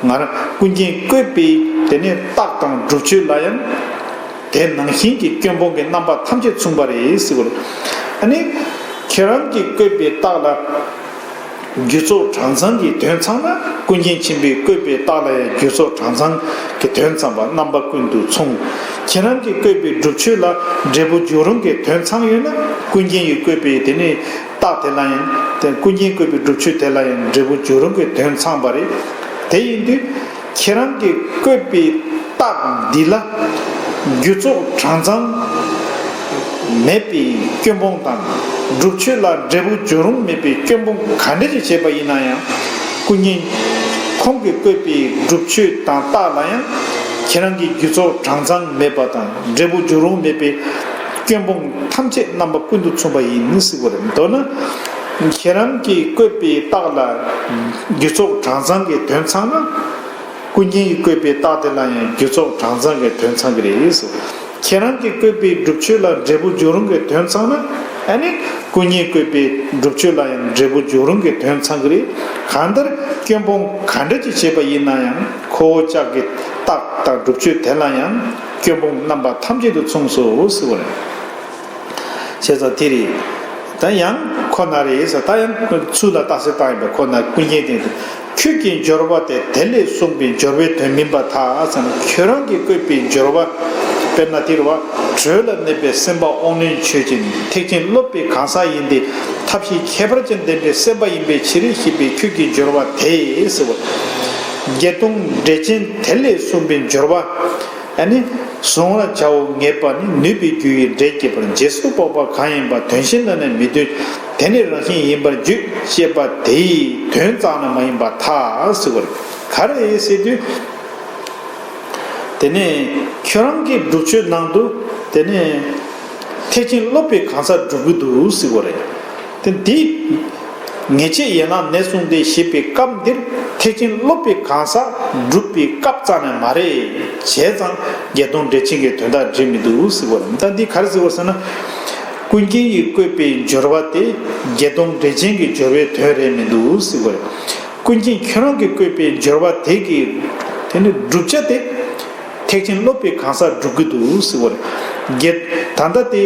ང་རང་ཀུན་མཁྱེན་བཀོད་པའི་དེ་ནས་རྟགས་དང་སྒྲུབ་ཆོས་ལ་ཡང་། དེ་ནང་བཞིན་གྱི་སྐྱོན་སྤོང་གི་རྣམ་པ་ཐམས་ཅད་མཚུངས་པ་རེད་ཟེར་བ་རེད། ཨ་ནི། ཁྱེད་རང་གིས་བཀོད་པའི་རྟགས་ལ། རྒྱུ་ཚོགས་གྲངས་ཚང་གི་དོན་ཚང་ན་ཀུན་མཁྱེན་ཆེན་པོས་བཀོད་པའི་རྟགས་ལ་ཡང་རྒྱུ་ཚོགས་གྲངས་ཚང་གི་དོན་ཚང་པ་རྣམ་པ་ཀུན་ཏུ་མཚུངས། ཁྱེད་རང་གིས་བཀོད་པའི་སྒྲུབ་ཆོས་ལ་འབྲས་བུ་སྦྱོར་རུང་གི་དོན་ཚང་ཡོད་ན་ཀུན་མཁྱེན་གྱིས་བཀོད་པའི་དེ་ནི་རྟགས་དེ་ལ་ཡང་དེ་ཀུན་མཁྱེན་བཀོད་པའི་སྒྲུབ་ཆོས་དེ་ལ་ཡང་འབྲས་བུ་སྦྱོར་རུང་གི་དོན་ཚང་པ་རེད། དེ་ཡིན་དུས། ཁྱེད་རང་གིས་བཀོད་པའི་རྟགས་འདི་ལ་རྒྱུ་ཚོགས་གྲངས་ཚང་མེད་པའི་སྐྱོན་སྤོང་དང་། སྒྲུབ་ཆོས་ལ་འབྲས་བུ་སྦྱོར་རུང་མེད་པའི་སྐྱོན་སྤོང་ག་འདྲ་ཞིག་བྱས་པ་ཡིན་ན་ཡང་། ཀུན་མཁྱེན་ཁོང་གིས་བཀོད་པའི་སྒྲུབ་ཆོས་དང་རྟགས་ལ་ཡང་ཁྱེད་རང་གིས་རྒྱུ་ཚོགས་གྲངས་ཚང་མེད་པ་དང་འབྲས་བུ་སྦྱོར་རུང་མེད་པའི་སྐྱོན་སྤོང་ཐམས་ཅད་རྣམ་པ་ཀུན་ཏུ་མཚུངས་པ་ཡིན་ཟེར་བ་རེད། མདོར་ན། ཁྱེད་རང་གིས་བཀོད་པའི་རྟགས་ལ་རྒྱུ་ཚོགས་གྲངས་ཚང་གི་དོན་ཚང་ན། ཀུན་མཁྱེན་གྱིས་བཀོད་པའི་རྟགས་དེ་ལ་ཡང་རྒྱུ་ཚོགས་གྲངས་ཚང་གི་དོན་ཚང་གི་རེད། ཁྱེད་རང་གིས་བཀོད་པའི་སྒྲུབ་ཆོས་ལ་འབྲས་བུ་སྦྱོར་རུང་གི་དོན་ཚང་ན། ཨ་ནི་ཀུན་མཁྱེན་བཀོད་པའི་སྒྲུབ་ཆོས་ལ་ཡང་འབྲས་བུ་སྦྱོར་རུང་གི་དོན་ཚང་གི་རེད། གང་ལྟར་སྐྱོན་སྤོང་ག་འདྲ་ཅིག་བྱས་པ་ཡིན་ན་ཡང་ཁོ་བོ་ཅག་གི་རྟགས་དང་སྒྲུབ་ཆོས་དེ་ལ་ཡང་སྐྱོན་སྤོང་རྣམ་པ་ཐམས་ཅད་དུ་མཚུངས་སོ་ཟེར་བ་རེད། བྱས་ཙང་དེ་རེད། ད་ཡང་ཁོ་ན་རེད་ཟེར། ད་ཡང་ཚུར་ལ་རྟགས་གསལ་བཏང་ཡིན་པ་ཁོ་ན་ཀུན་མཁྱེན་སྟེང་དུ། ཁྱོད་ཀྱི་སྦྱོར་བ་དེ་དེ་ལས་གསུངས་པའི་སྦྱོར་བའི་དོན་མིན་པར་ཐལ་ཟེར་ན། ཁྱོད་རང་གིས་བཀོད་པའི་སྦྱོར་བ། དཔེར་ན་དེ་རེད་བ། དྲོད་ལ་གནས་པའི་སེམས་པ་དབང་རྣོན་ཆོས་ཅན། ཐེག་ཆེན་སློབ་པའི་གང་ཟག་ཡིན་ཏེ། ཐབས་ཤེས་ཁྱད་པར་ཅན་ལྡན་པའི་སེམས་པ་ཡིན་པའི་ཕྱིར་ཞེས་པའི་ཁྱོད་ཀྱི་སྦྱོར་བ་དེ་ཟེར་བ། བརྒྱད་སྟོང་འགྲེལ་ཆེན་དེ་ལས་གསུངས་པའི་སྦྱོར་བ། ཨ་ནི། གཟུང་བར་བྱའོ། ངེས་པ་ནི་ནུས་པའི་རྒྱུ་ཡིས་འབྲས་སྐྱེད་པ། རྗེས་སུ་དཔོག་པ་གང་ཡིན་པ། དོན་ཤེས་ལ་ནི་མི་ལྟོས། དེ་ནི་རང་བཞིན་ཡིན་པར་བརྗོད། ཅེས་པ་དེ་ཡི་དོན་རྩ་ནས་མ་ཡིན་པར་ཐལ་ཟེར་བ་རེད། ག་རེ་ཟེར་དུས། དེ་ནས་ཁྱོད་རང་གི་སྒྲུབ་ཆོས་ནང་དུ་དེ་ནས་ཐེག་ཆེན་སློབ་པའི་གང་ཟག་སྒྲུབ་ཀྱི་འདུག་ཟེར་བ་རེད། དེ་འདི། ངེས་བྱེད་ཡན་ལག་ནས་གསུངས་ཏེ་ཞེས་པའི་སྐབས་འདིར་ཐེག་ཆེན་སློབ་པའི་གང་ཟག་སྒྲུབ་པའི་སྐབས་རྩ་ནས་མ་རེད། བྱས་ཙང་བརྒྱད་སྟོང་འགྲེལ་ཆེན་གྱི་དོན་དག་འགྲིག་མི་འདུག་ཟེར་བ་རེད། ད་འདི་ག་རེ་ཟེར་བ་ཟེར་ན། ཀུན་མཁྱེན་གྱིས་བཀོད་པའི་སྦྱོར་བ་དེ་བརྒྱད་སྟོང་འགྲེལ་ཆེན་གྱི་སྦྱོར་བའི་དོན་རེད་མི་འདུག་ཟེར་བ་རེད། ཀུན་མཁྱེན་ཁྱོད་རང་གིས་བཀོད་པའི་སྦྱོར་བ་དེ་གི་དེ་ནི་བསྒྲུབ་བྱ་དེ། ཐེག་ཆེན་སློབ་པའི་གང་ཟག་སྒྲུབ་ཀྱི་འདུག་ཟེར་བ་རེད། བརྒྱད། ད་ལྟ་དེ།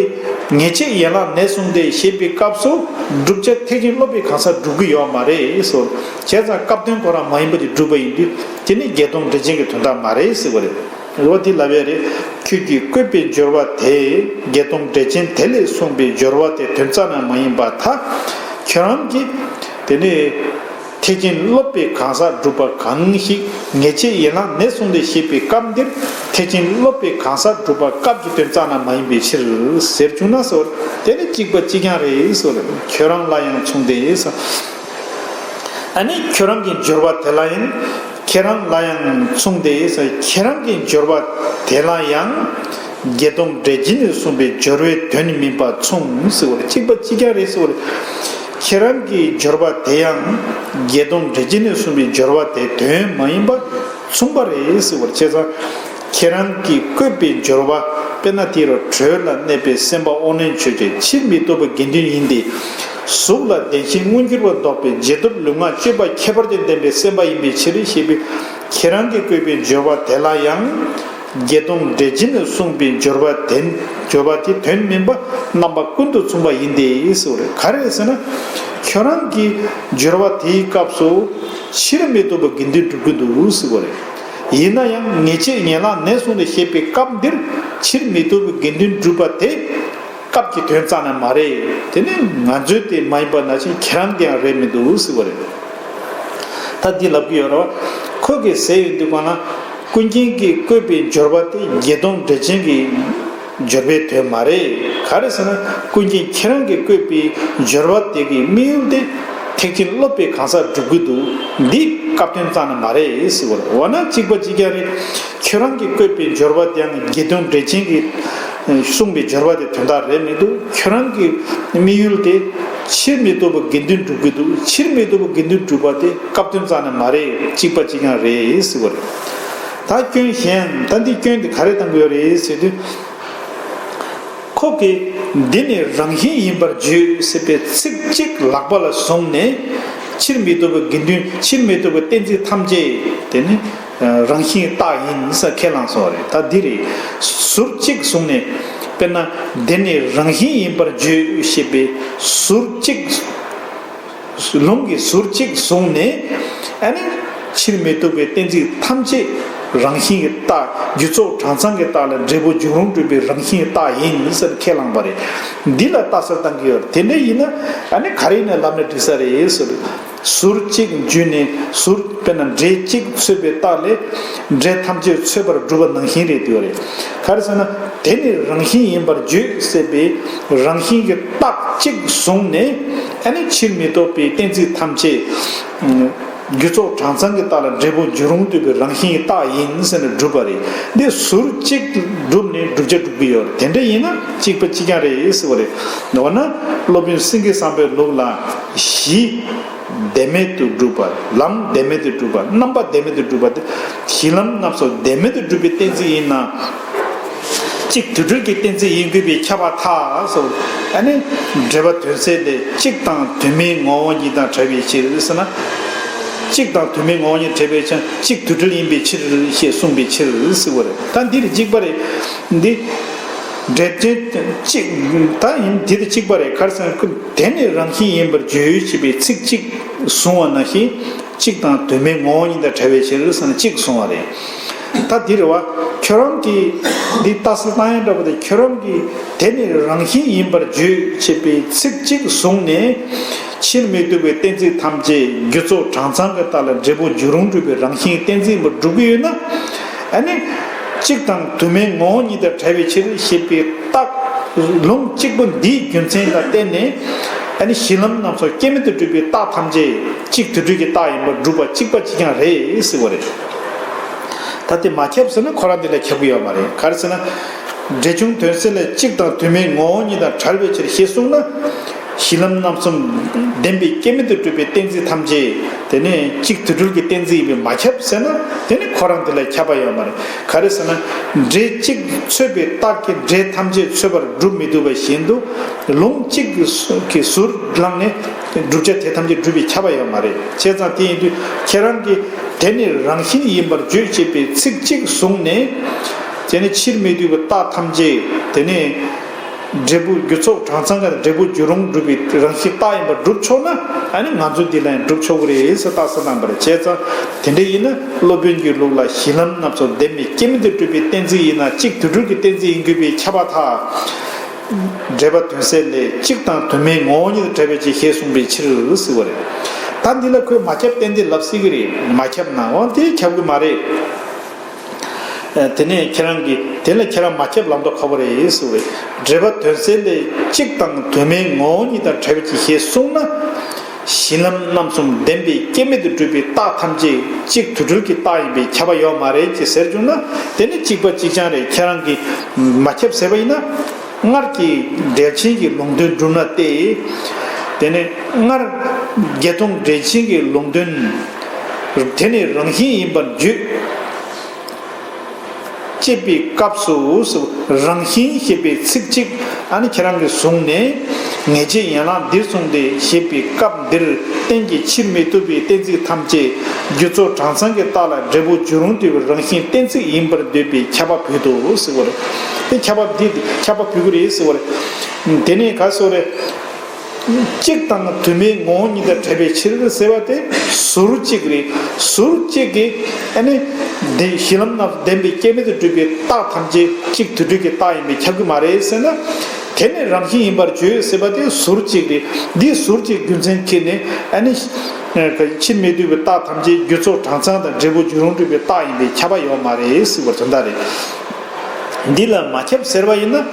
ངེས་བྱེད་ཡན་ལག་ནས་གསུངས་ཏེ་ཞེས་པའི་སྐབས་སུ་བསྒྲུབ་བྱ་ཐེག་ཆེན་སློབ་པའི་གང་ཟག་སྒྲུབ་ཀྱི་ཡོད་མ་རེད་ཟེར། བྱས་ཙང་སྐབས་དོན་ཁོ་རང་མ་ཡིན་པ་ཅིག་བསྒྲུབས་པ་ཡིན་དུས་དེ་ནི་བརྒྱད་སྟོང་འགྲེལ་ཆེན་གྱི་དོན་དག་མ་རེད་ཟེར་བ་རེད། འོ་དེ་ལབ་ཡས་རེད། ཁྱོད་ཀྱིས་བཀོད་པའི་སྦྱོར་བ་དེ་བརྒྱད་སྟོང་འགྲེལ་ཆེན་དེ་ལས་གསུངས་པའི་སྦྱོར་བ་དེ་དོན་རྩ་ནས་མ་ཡིན་པར་ཐལ། ཁྱོད་རང་གིས་དེ་ནི། ཐེག་ཆེན་སློབ་པའི་གང་ཟག་སྒྲུབ་པ་གང་ཞིག་ངེས་བྱེད་ཡན་ལག་ནས་གསུངས་ཏེ་ཞེས་པའི་སྐབས་འདིར་ཐེག་ཆེན་སློབ་པའི་གང་ཟག་སྒྲུབ་པ་སྐབས་ཀྱི་དོན་རྩ་ནས་མ་ཡིན་པའི་ཕྱིར་ཟེར་བྱུང་ན་ཟེར། དེ་ནི་གཅིག་པ་གཅིག་རྐྱང་རེད་ཟེར། ཁྱོད་རང་ལ་ཡང་མཚུངས་ཏེ་ཟེར། ཨ་ནི་ཁྱོད་རང་གི་སྦྱོར་བ་དེ་ལ་ཡང་ཁྱེད་རང་ལ་ཡང་མཚུངས་ཏེ་ཟེར། ཁྱེད་རང་གི་སྦྱོར་བ་དེ་ལ་ཡང་། བརྒྱད་སྟོང་འགྲེལ་ཆེན་ནས་གསུངས་པའི་སྦྱོར་བའི་དོན་མིན་པ་མཚུངས་ཟེར་བ་རེད། གཅིག་པ་གཅིག་རྐྱང་རེད་ཟེར་བ་རེད། ཁྱེད་རང་གི་སྦྱོར་བ་དེ་ཡང་བརྒྱད་སྟོང་འགྲེལ་ཆེན་ནས་གསུངས་པའི་སྦྱོར་བ་དེ་དོན་མ་ཡིན་པ་ མཚུངས་པ་རེད་ཟེར་བ་རེད། བྱས་ཙང་ཁྱེད་རང་གིས་བཀོད་པའི་སྦྱོར་བ། དཔེར་ན་དེ་རུ་དྲོད་ལ་གནས་པའི་སེམས་དཔའ་དབང་རྣོན་ཆོས་ཅན། ཕྱིར་མི་ལྡོག་པའི་དགེ་འདུན་ཡིན་ཏེ། གཟུགས་ལ་བདེན་ཞེན་མངོན་གྱུར་པ་ལྡོག་པའི་རྗེས་ཐོབ་ལུས་ངག་སྤྱོད་པ་ཁྱད་པར་ཅན་ལྡན་པའི་སེམས་དཔའ་ཡིན་པའི་ཕྱིར་ཞེས་པའི་ཁྱེད་རང་གིས་བཀོད་པའི་སྦྱོར་བ་དེ་ལ་ཡང་། བརྒྱད་སྟོང་འགྲེལ་ཆེན་ནས་གསུངས་པའི་སྦྱོར་བ་དེ། སྦྱོར་བ་དེ་དོན་མིན་པ་རྣམ་པ་ཀུན་ཏུ་མཚུངས་པ་ཡིན་ཏེ་ཟེར་བ་རེད། ག་རེ་ཟེར་ན། ཁྱོད་རང་གིས་སྦྱོར་བ་དེའི་སྐབས་སུ་ཕྱིར་མི་ལྡོག་པའི་དགེ་འདུན་སྒྲུབ་ཀྱི་འདུག་ཟེར་བ་རེད། ཡིན་ན་ཡང་ངེས་བྱེད་ཡན་ལག་ནས་བཟུང་ནས་བཤད་པའི་སྐབས་འདིར་ཕྱིར་མི་ལྡོག་པའི་དགེ་འདུན་སྒྲུབ་པ་དེ། སྐབས་ཀྱི་དོན་རྩ་ནས་མ་རེད། དེ་ནི་ང་ཚོའི་དེ་མ་ཡིན་པ་ནང་བཞིན་ཁྱེད་རང་གི་ཡང་རེད་མི་འདུག་ཟེར་བ་རེད། ད་འདི་ལབ་ཀྱི་ཡོད་རེད་བ། ཁོ་གིས་ཟེར་ཡོང་དུས་གང་ལ། ཀུན་མཁྱེན་གྱིས་བཀོད་པའི་སྦྱོར་བ་དེ་བརྒྱད་སྟོང་འགྲེལ་ཆེན་གྱི་སྦྱོར་བའི་དོན་མ་རེད། ག་རེ་ཟེར་ན། ཀུན་མཁྱེན་ཁྱེད་རང་གིས་བཀོད་པའི་སྦྱོར་བ་དེ་གི་དམིགས་ཡུལ་དེ་ཐེག་ཆེན་སློབ་པའི་གང་ཟག་སྒྲུབ་ཀྱི་འདུག། འདི་སྐབས་དོན་རྩ་ནས་མ་རེད་ཟེར་བ་རེད། འོ་ན་གཅིག་པ་གཅིག་རྐྱང་རེད། ཁྱོད་རང་གིས་བཀོད་པའི་སྦྱོར་བ་དེའང་བརྒྱད་སྟོང་འགྲེལ་ཆེན་གྱིས་གསུངས་པའི་སྦྱོར་བ་དེ་དོན་དག་རེད་མི་འདུག། ཁྱོད་རང་གི་དམིགས་ཡུལ་དེ་ཕྱིར་མི་ལྡོག་པའི་དགེ་འདུན་སྒྲུབ་ཀྱི་འདུག། ཕྱིར་མི་ལྡོག་པའི་དགེ་འདུན་སྒྲུབ་པ་དེ་སྐབས་དོན་རྩ་ནས་མ་རེད། གཅིག་པ་གཅིག་རྐྱང་རེད་ཟེར་བ་རེད། ད་སྐྱོན་གཞན། ད་འདི་སྐྱོན་དེ་ག་རེ་བཏང་གི་ཡོད་རེད་ཟེར་དུས། ཁོ་གིས་འདི་ནི་རང་བཞིན་ཡིན་པར་བརྗོད་ཟེར་བའི་ཚིག་གཅིག་ལག་པ་ལ་བཟུང་ནས། ཕྱིར་མི་ལྡོག་པའི་དགེ་འདུན། ཕྱིར་མི་ལྡོག་པའི་གཏན་ཚིགས་ཐམས་ཅད་དེ་ནི་རང་བཞིན་རྟགས་ཡིན་ཟེར་ཁས་བླངས་སོང་བ་རེད། ད་འདི་རེད། ཟུར་གཅིག་བཟུང་ནས། དཔེར་ན། འདི་ནི་རང་བཞིན་ཡིན་པར་བརྗོད་ཞེས་པའི་ཟུར་གཅིག། ལུང་གི་ཟུར་གཅིག་བཟུང་ནས། ཨ་ནི་ཕྱིར་མི་ལྡོག་པའི་གཏན་ཚིགས་ཐམས་ཅད་རང་བཞིན་གྱི་རྟགས། རྒྱུ་ཚོགས་གྲངས་ཚང་གི་རྟགས་ལ་འབྲས་བུ་འབྱུང་རུང་སྒྲུབ་པའི་རང་བཞིན་གྱི་རྟགས་ཡིན་ཟེར་ཁས་བླངས་པ་རེད། འདི་ལ་རྟགས་གསལ་བཏང་གི་ཡོད་རེད། དེ་འདྲ་ཡིན་ན་ཨ་ནི་ག་རེ་ཡིན་ན་ལབ་ན་འགྲིག་ས་རེད་ཟེར། ཟུར་གཅིག་བརྒྱུད་ནས་ཟུར། དཔེར་ན་འབྲས་གཅིག་ཚོད་པའི་རྟགས་ལས་འབྲས་ཐམས་ཅད་ཚོད་པར་སྒྲུབ་པ་ནང་བཞིན་རེད་འདུག་རེད། ག་རེ་ཟེར་ན། དེ་ནི་རང་བཞིན་ཡིན་པར་བརྗོད་ཟེར་བའི་རང་བཞིན་གྱི་རྟགས་གཅིག་བཟུང་ནས། ཨ་ནི་ཕྱིར་མི་ལྡོག་པའི་གཏན་ཚིགས་ཐམས་ཅད་རྒྱུ་ཚོགས་གྲངས་ཚང་གི་རྟགས་ལ་འབྲས་བུ་འབྱུང་རུང་སྒྲུབ་པའི་རང་བཞིན་གྱི་རྟགས་ཡིན་ཟེར་ནས་སྒྲུབ་པ་རེད། འདི་ཟུར་གཅིག་བསྒྲུབས་ནས་བསྒྲུབ་བྱ་སྒྲུབ་ཀྱི་ཡོད་རེད། དེ་འདྲ་ཡིན་ན་གཅིག་པ་གཅིག་རྐྱང་རེད་ཟེར་བ་རེད། འོ་ན་སློབ་དཔོན་སེང་གེ་བཟང་པོའི་ལུགས་ལ་གཞི་བདེན་མེད་དུ་སྒྲུབ་པ། ལམ་བདེན་མེད་དུ་སྒྲུབ་པ། རྣམ་པ་བདེན་མེད་དུ་སྒྲུབ་པ་དེ་གཞི་ལམ་རྣམ་གསུམ་བདེན་མེད་དུ་སྒྲུབ་པའི་གཏན་ཚིགས་ཡིན་ན། གཅིག་དུས་གྲོལ་གྱི་གཏན་ཚིགས་ཡིན་དགོས་པས་ཁྱབ་པར་ཐལ་སོ། ཨ་ནི་འགྲེལ་པ་དོན་གསལ་ལས། གཅིག་དང་དོན་མེད་ངོ་བོ་ཉིད་དང་བྲལ་བའི་ཕྱིར་ཟེར་ན། གཅིག་དང་དོན་མེད་ངོ་བོ་ཉིད་བྲལ་བའི་ཕྱིར། གཅིག་དུས་གྲོལ་ཡིན་པའི་ཕྱིར་ཞེས་གསུངས་པའི་ཕྱིར་ཟེར་བ་རེད། ད་འདི་རེད། གཅིག་པ་རེད། འདི་འགྲེལ་ཆེན་གཅིག་ད་ཡིན། འདི་དང་གཅིག་པ་རེད། ག་རེ་ཟེར་ན། དེ་ནི་རང་བཞིན་ཡིན་པར་བརྗོད་ཅེས་པའི་ཚིག་གཅིག་བཟུང་བ་ནང་བཞིན། གཅིག་དང་དོན་མེད་ངོ་བོ་ཉིད་དང་བྲལ་བའི་ཕྱིར་ཟེར་ནས་གཅིག་གསུངས་པ་རེད། ད་འདི་རེད་བ། ཁྱོད་རང་གིས་འདི་རྟགས་གསལ་བཏང་ཡ་འདྲ་པོ་དེ། ཁྱོད་རང་གིས་དེ་ནི་རང་བཞིན་ཡིན་པར་བརྗོད་ཅེས་པའི་ཚིག་གཅིག་བཟུང་ནས། ཕྱིར་མི་ལྡོག་པའི་གཏན་ཚིགས་ཐམས་ཅད་རྒྱུ་ཚོགས་གྲངས་ཚང་གི་རྟགས་ལ་འབྲས་བུ་འབྱུང་རུང་སྒྲུབ་པའི་རང་བཞིན་གཏན་ཚིགས་ཡིན་པར་སྒྲུབ་ཀྱི་ཡོད་ན། ཨ་ནི། གཅིག་དང་དོན་མེད་ངོ་བོ་ཉིད་དང་བྲལ་བའི་ཕྱིར་ཞེས་པའི་རྟགས་ལུང་གཅིག་པོ་འདིའི་རྒྱུ་མཚན་ལ་བརྟེན་ནས། ཨ་ནི་གཞི་ལམ་རྣམ་གསུམ་སྐྱེ་མེད་དུ་སྒྲུབ་པའི་རྟགས་ཐམས་ཅད་གཅིག་དུས་གྲོལ་གྱི་རྟགས་ཡིན་པར་སྒྲུབ་པ་གཅིག་པ་གཅིག་རྐྱང་རེད་ཟེར་བ་རེད། ད་དེ་མ་ཁྱབ་ཟེར་ན་ཁོ་རང་དེ་ལ་ཁྱབ་ཀྱི་ཡོད་མ་རེད། ག་རེ་ཟེར་ན། འགྲེལ་ཆུང་དོན་གསལ་ལས། གཅིག་དང་དོན་མེད་ངོ་བོ་ཉིད་དང་བྲལ་བའི་ཕྱིར་ཞེས་གསུངས་ན། གཞི་ལམ་རྣམ་གསུམ་བདེན་པའི་སྐྱེ་མེད་དུ་གྲུབ་པའི་གཏན་ཚིགས་ཐམས་ཅད་དེ་ནས་གཅིག་དུས་གྲོལ་གྱི་གཏན་ཚིགས་ཡིན་པས་མ་ཁྱབ་ཟེར་ན། དེ་ནི་ཁོ་རང་དེ་ལ་ཁྱབ་པ་ཡོད་མ་རེད། ག་རེ་ཟེར་ན། འབྲས་གཅིག་ཚོད་པའི་རྟགས་ཀྱིས་འབྲས་ཐམས་ཅད་ཚོད་པར་སྒྲུབ་མི་ཐུབ་པ་བཞིན་དུ། ལུང་གཅིག་གི་ཟུར་བླངས་ནས་བསྒྲུབ་བྱ་དེ་ཐམས་ཅད་སྒྲུབ་པས་ཁྱབ་པ་ཡོད་མ་རེད། བྱས་ཙང་དེ་ཡིན་དུས་ཁྱེད་རང་གིས་དེ་ནི་རང་བཞིན་ཡིན་པར་བརྗོད་ཅེས་པའི་ཚིག་གཅིག་བཟུང་ནས། དེ་ནི་ཕྱིར་མི་ལྡོག་པའི་རྟགས་ཐམས་ཅད་དེ་ནི། འབྲས་བུ་རྒྱུ་ཚོགས་གྲངས་ཚང་གི་འབྲས་བུ་འབྱུང་རུང་སྒྲུབ་པའི་རང་བཞིན་རྟགས་ཡིན་པར་སྒྲུབ་ཆོག་ན། ཨ་ནི་ང་ཚོ་འདི་ལ་ཡང་སྒྲུབ་ཆོག་གི་རེད་ཟེར་རྟགས་གསལ་བཏང་པ་རེད། བྱས་ཙང་དེ་འདྲ་ཡིན་ན་སློབ་དཔོན་གྱི་ལུགས་ལ་གཞི་ལམ་རྣམ་གསུམ་བདེན་པའི་སྐྱེ་མེད་དུ་གྲུབ་པའི་གཏན་ཚིགས་ཡིན་ན་གཅིག་དུས་གྲོལ་གྱི་གཏན་ཚིགས་ཡིན་དགོས་པས་ཁྱབ་པར་ཐལ། འགྲེལ་པ་དོན་གསལ་ལས། གཅིག་དང་དོན་མེད་ངོ་བོ་ཉིད་དུ་བྲལ་བའི་ཕྱིར་ཞེས་གསུངས་པའི་ཕྱིར་ཟེར་བ་རེད། ད་འདི་ལ་ཁོས་མ་ཁྱབ་ཏན་ཏན་ལབ་སྲིད་ཀྱི་རེད། མ་ཁྱབ་ན་འོ་དེ་ཁྱབ་ཀྱི་མ་རེད། དེ་ནས་ཁྱེད་རང་གིས་དེ་ལ་ཁྱེད་རང་མ་ཁྱབ་ལབ་མདོག་ཁ་པོ་རེད་ཟེར་བས། འགྲེལ་པ་དོན་གསལ་ལས། གཅིག་དང་དོན་མེད་ངོ་བོ་ཉིད་དང་བྲལ་བའི་ཕྱིར་ཞེས་གསུངས་ན། གཞི་ལམ་རྣམ་གསུམ་བདེན་པའི་སྐྱེ་མེད་དུ་གྲུབ་པའི་རྟགས་ཐམས་ཅད་གཅིག་དུས་གྲོལ་གྱི་རྟགས་ཡིན་པས་ཁྱབ་པ་ཡོད་མ་རེད་ཅེས་ཟེར་བྱུང་ན། དེ་ནི་གཅིག་པ་གཅིག་རྐྱང་རེད། ཁྱེད་རང་གིས་མ་ཁྱབ་ཟེར་བ་ཡིན་ན། སྔར་གྱི་འགྲེལ་ཆེན་གྱི་ལུང་དོན་བསྒྲུབས་ན་སྟེ། དེ་ནས་སྔར་བརྒྱད་སྟོང་འགྲེལ་ཆེན་གྱི་ལུང་དོན། དེ་ནི་རང་བཞིན་ཡིན་པར་བརྗོད་ ཅེས་པའི་སྐབས་སུ་རང་བཞིན་ཞེས་པའི་ཚིག་གཅིག་ཨ་ནི་ཁྱེད་རང་གིས་བཟུང་ནས། ངེས་བྱེད་ཡན་ལག་འདིར་གསུངས་ཏེ་ཞེས་པའི་སྐབས་འདིར་བསྟན་གྱི་ཕྱིར་མི་ལྡོག་པའི་གཏན་ཚིགས་ཐམས་ཅད་རྒྱུ་ཚོགས་གྲངས་ཚང་གི་རྟགས་ལ་འབྲས་བུ་འབྱུང་རུང་འདོད་པའི་རང་བཞིན་གཏན་ཚིགས་ཡིན་པར་འདོད་པའི་ཁྱབ་པ་འབུལ་དོ་ཟེར་བ་རེད། དེ་ཁྱབ་པ་འདི་ཁྱབ་པ་འབུལ་གྱི་རེད་ཟེར་བ་རེད། དེ་ནས་ག་ཟེར་བ་རེད། གཅིག་དང་དུ་མའི་ངོ་བོ་ཉིད་དང་བྲལ་བའི་ཕྱིར་ཟེར་བ་དེ་ཟུར་གཅིག་རེད། ཟུར་གཅིག་གིས་ཨ་ནི་འདི་གཞི་ལམ་རྣམས་བདེན་པའི་སྐྱེ་མེད་དུ་གྲུབ་པའི་རྟགས་ཐམས་ཅད་གཅིག་དུ་སྤྲོས་ཀྱི་རྟགས་ཡིན་པས་ཁྱབ་ཀྱི་མ་རེད་ཟེར་ན། དེ་ནི་རང་བཞིན་ཡིན་པར་བརྗོད་ཟེར་བ་དེ་ཟུར་གཅིག་རེད། འདི་ཟུར་གཅིག་རྒྱུ་མཚན་ཁྱེར་ནས་ཨ་ནི་ཕྱིར་མི་ལྡོག་པའི་རྟགས་ཐམས་ཅད་རྒྱུ་ཚོགས་གྲངས་ཚང་དང་འབྲས་བུ་འབྱུང་རུང་གྲུབ་པའི་རྟགས་ཡིན་པས་ཁྱབ་པ་ཡོད་མ་རེད་ཟེར་བ་དོན་དག་རེད། འདི་ལ་མ་ཁྱབ་ཟེར་བ་ཡིན་ན།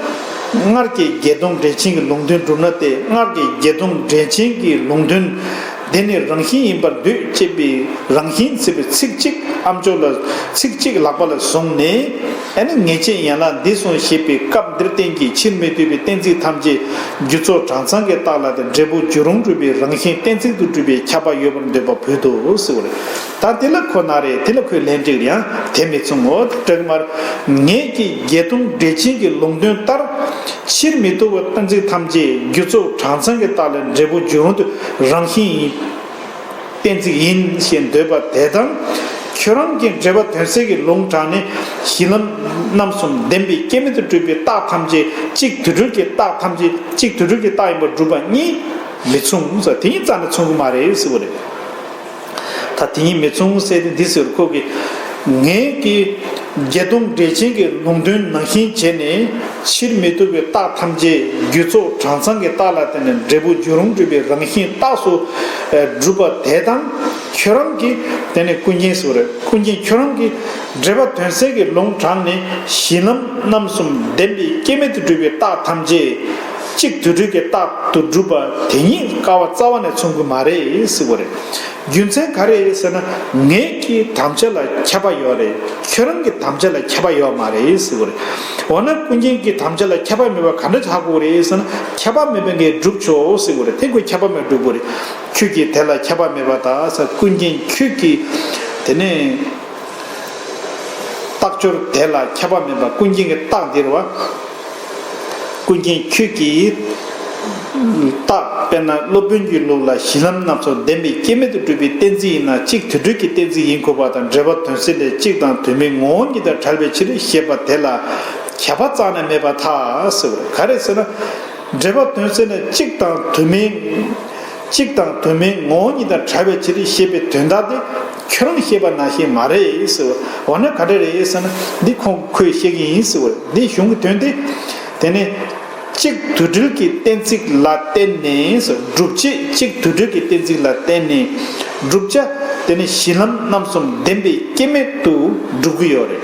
སྔར་གྱི་བརྒྱད་སྟོང་འགྲེལ་ཆེན་གྱི་ལུང་དོན་གྲུབ་ན་སྟེ། སྔར་གྱི་བརྒྱད་སྟོང་འགྲེལ་ཆེན་གྱི་ལུང་དོན་འདི་ནི་རང་བཞིན་ཡིན་པར་འདོད་ཅེས་པའི་རང་བཞིན་ཟེར་བའི་ཚིག་གཅིག་ཨ་མཆོག་ལ་ཚིག་གཅིག་ལག་པ་ལ་བཟུང་ནས། ཨ་ནི་ངེས་བྱེད་ཡན་ལག་འདི་གསུངས་ཞེས་པའི་སྐབས་འདིར་བསྟན་གྱི་ཕྱིར་མི་ལྡོག་པའི་གཏན་ཚིགས་ཐམས་ཅད་རྒྱུ་ཚོགས་གྲངས་ཚང་གི་རྟགས་ལ་དང་འབྲས་བུ་འབྱུང་རུང་གྲུབ་པའི་རང་བཞིན་གཏན་ཚིགས་སུ་གྲུབ་པའི་ཁྱབ་པ་ཡོད་པར་འདོད་པ་འབུལ་དོ་ཟེར་བ་རེད། ད་དེ་ལ་ཁོ་ན་རེ་དེ་ལ་ཁོས་ལན་འགྲིག་ཡང་དེ་མི་མཚུངས་འོ་དྲག་མར། ངེད་ཀྱི་བརྒྱད་སྟོང་འགྲེལ་ཆེན་གྱི་ལུང་དོན་ལྟར། ཕྱིར་མི་ལྡོག་པའི་གཏན་ཚིགས་ཐམས་ཅད་རྒྱུ་ཚོགས་གྲངས་ཚང་གི་རྟགས་ལས་འབྲས་བུ་འབྱུང་རུང་དུ་རང་བཞིན་ཡིན། གཏན་ཚིགས་ཡིན་ཞེས་འདོད་པ་དེ་དང་། ཁྱོད་རང་གི་འགྲེལ་པ་དོན་གསལ་གྱི་ལུང་དྲངས་ནས་གཞི་ལམ་རྣམ་གསུམ་བདེན་པའི་སྐྱེ་མེད་དུ་གྲུབ་པའི་རྟགས་ཐམས་ཅད་གཅིག་དུ་སྤྲོས་ཀྱི་རྟགས་ཐམས་ཅད་གཅིག་དུ་སྤྲོས་ཀྱི་རྟགས་ཡིན་པར་སྒྲུབ་པ་གཉིས་མི་མཚུངས་ཟེར། དེ་གཉིས་རྩ་ནས་མཚུངས་ཀྱི་མ་རེད་ཟེར་བ་རེད། ད་དེ་གཉིས་མི་མཚུངས་ཟེར་ཏེ་འདི་ཟེར་ཁོ་གིས། ངེད་ཀྱི་བརྒྱད་སྟོང་འགྲེལ་ཆེན་གྱི་ལུང་དོན་ནང་བཞིན་བྱས་ནས་ཕྱིར་མི་ལྡོག་པའི་རྟགས་ཐམས་ཅད་རྒྱུ་ཚོགས་གྲངས་ཚང་གི་རྟགས་ལ་བརྟེན་ནས་འབྲས་བུ་འབྱུང་རུང་གྲུབ་པའི་རང་བཞིན་རྟགས་སུ་སྒྲུབ་པ་དེ་དང་། ཁྱོད་རང་གིས་དེ་ནས་ཀུན་མཁྱེན་ཟེར་བ་རེད། ཀུན་མཁྱེན་ཁྱོད་རང་གིས་འགྲེལ་པ་དོན་གསལ་གྱི་ལུང་དྲངས་ནས་གཞི་ལམ་རྣམ་གསུམ་བདེན་པའི་སྐྱེ་མེད་དུ་གྲུབ་པའི་རྟགས་ཐམས་ཅད་གཅིག་དུ་སྤྲོས་ཀྱི་རྟགས་སུ་སྒྲུབ་པ་དེ་གཉིས་ཀ་བ་རྩ་བ་ནས་མཚུངས་ཀྱི་མ་རེད་ཟེར་བ་རེད། རྒྱུ་མཚན་ག་རེ་རེད་ཟེར་ན། ངེད་ཀྱི་དམ་བཅའ་ལ་ཁྱབ་པ་ཡོད་རེད། ཁྱོད་རང་གི་དམ་བཅའ་ལ་ཁྱབ་པ་ཡོད་མ་རེད་ཟེར་བ་རེད། འོ་ན་ཀུན་མཁྱེན་གྱི་དམ་བཅའ་ལ་ཁྱབ་པ་མེད་པ་ག་འདྲ་ཆགས་དགོས་རེད་ཟེར་ན། ཁྱབ་པ་མེད་པའི་ངས་སྒྲུབ་ཆོག་ཟེར་བ་རེད། དེ་ཁོས་ཁྱབ་པ་མེད་སྒྲུབ་དགོས་རེད། ཁྱོད་ཀྱིས་དེ་ལ་ཁྱབ་པ་མེད་པ་དག་ས། ཀུན་མཁྱེན་ཁྱོད་ཀྱིས་དེ་ནས་རྟགས་སྦྱོར་དེ་ལ་ཁྱབ་པ་མེད་པ་ཀུན་མཁྱེན་གྱི་རྟགས་འདིར་བ། ཀུན་མཁྱེན་ཁྱོད་ཀྱིས་རྟགས་དཔེར་ན་སློབ་དཔོན་གྱི་ལུགས་ལ་གཞི་ལམ་རྣམ་གསུམ་བདེན་པའི་སྐྱེ་མེད་དུ་གྲུབ་པའི་གཏན་ཚིགས་ཡིན་ན་གཅིག་དུ་སྤྲོས་ཀྱི་གཏན་ཚིགས་ཡིན་དགོས་པ་དང་། འགྲེལ་པ་དོན་གསལ་ལས་གཅིག་དང་དུ་མའི་ངོ་བོ་ཉིད་དང་བྲལ་བའི་ཕྱིར་ཞེས་པ་དེ་ལ་ཁྱབ་པ་རྩ་ནས་མེད་པར་ཐལ་ཟེར་བ་ག་རེ་ཟེར་ན། འགྲེལ་པ་དོན་གསལ་ལས་གཅིག་དང་དུ་མའི་གཅིག་དང་དུ་མའི་ངོ་བོ་ཉིད་དང་བྲལ་བའི་ཕྱིར་ཞེས་པའི་དོན་དག་དེ་ཁྱོད་རང་བཤད་པ་ནང་བཞིན་མ་རེད་ཟེར་བ། འོ་ན་ག་འདྲ་རེད་ཟེར་ན། འདི་ཁོང་ཁོས་བཤད་ཀྱི་ཡིན་ཟེར་བ། འདི་གཞུང་གི་དོན་དེ། དེ་ནས་གཅིག་དུ་སྤྲོས་ཀྱི་གཏན་ཚིགས་ལ་བརྟེན་ནས་ཟེར། སྒྲུབ་བྱེད་གཅིག་དུ་སྤྲོས་ཀྱི་གཏན་ཚིགས་ལ་བརྟེན་ནས་བསྒྲུབ་བྱ་དེ་ནི་གཞི་ལམ་རྣམ་གསུམ་བདེན་པའི་སྐྱེ་མེད་དུ་སྒྲུབ་ཀྱི་ཡོད་རེད།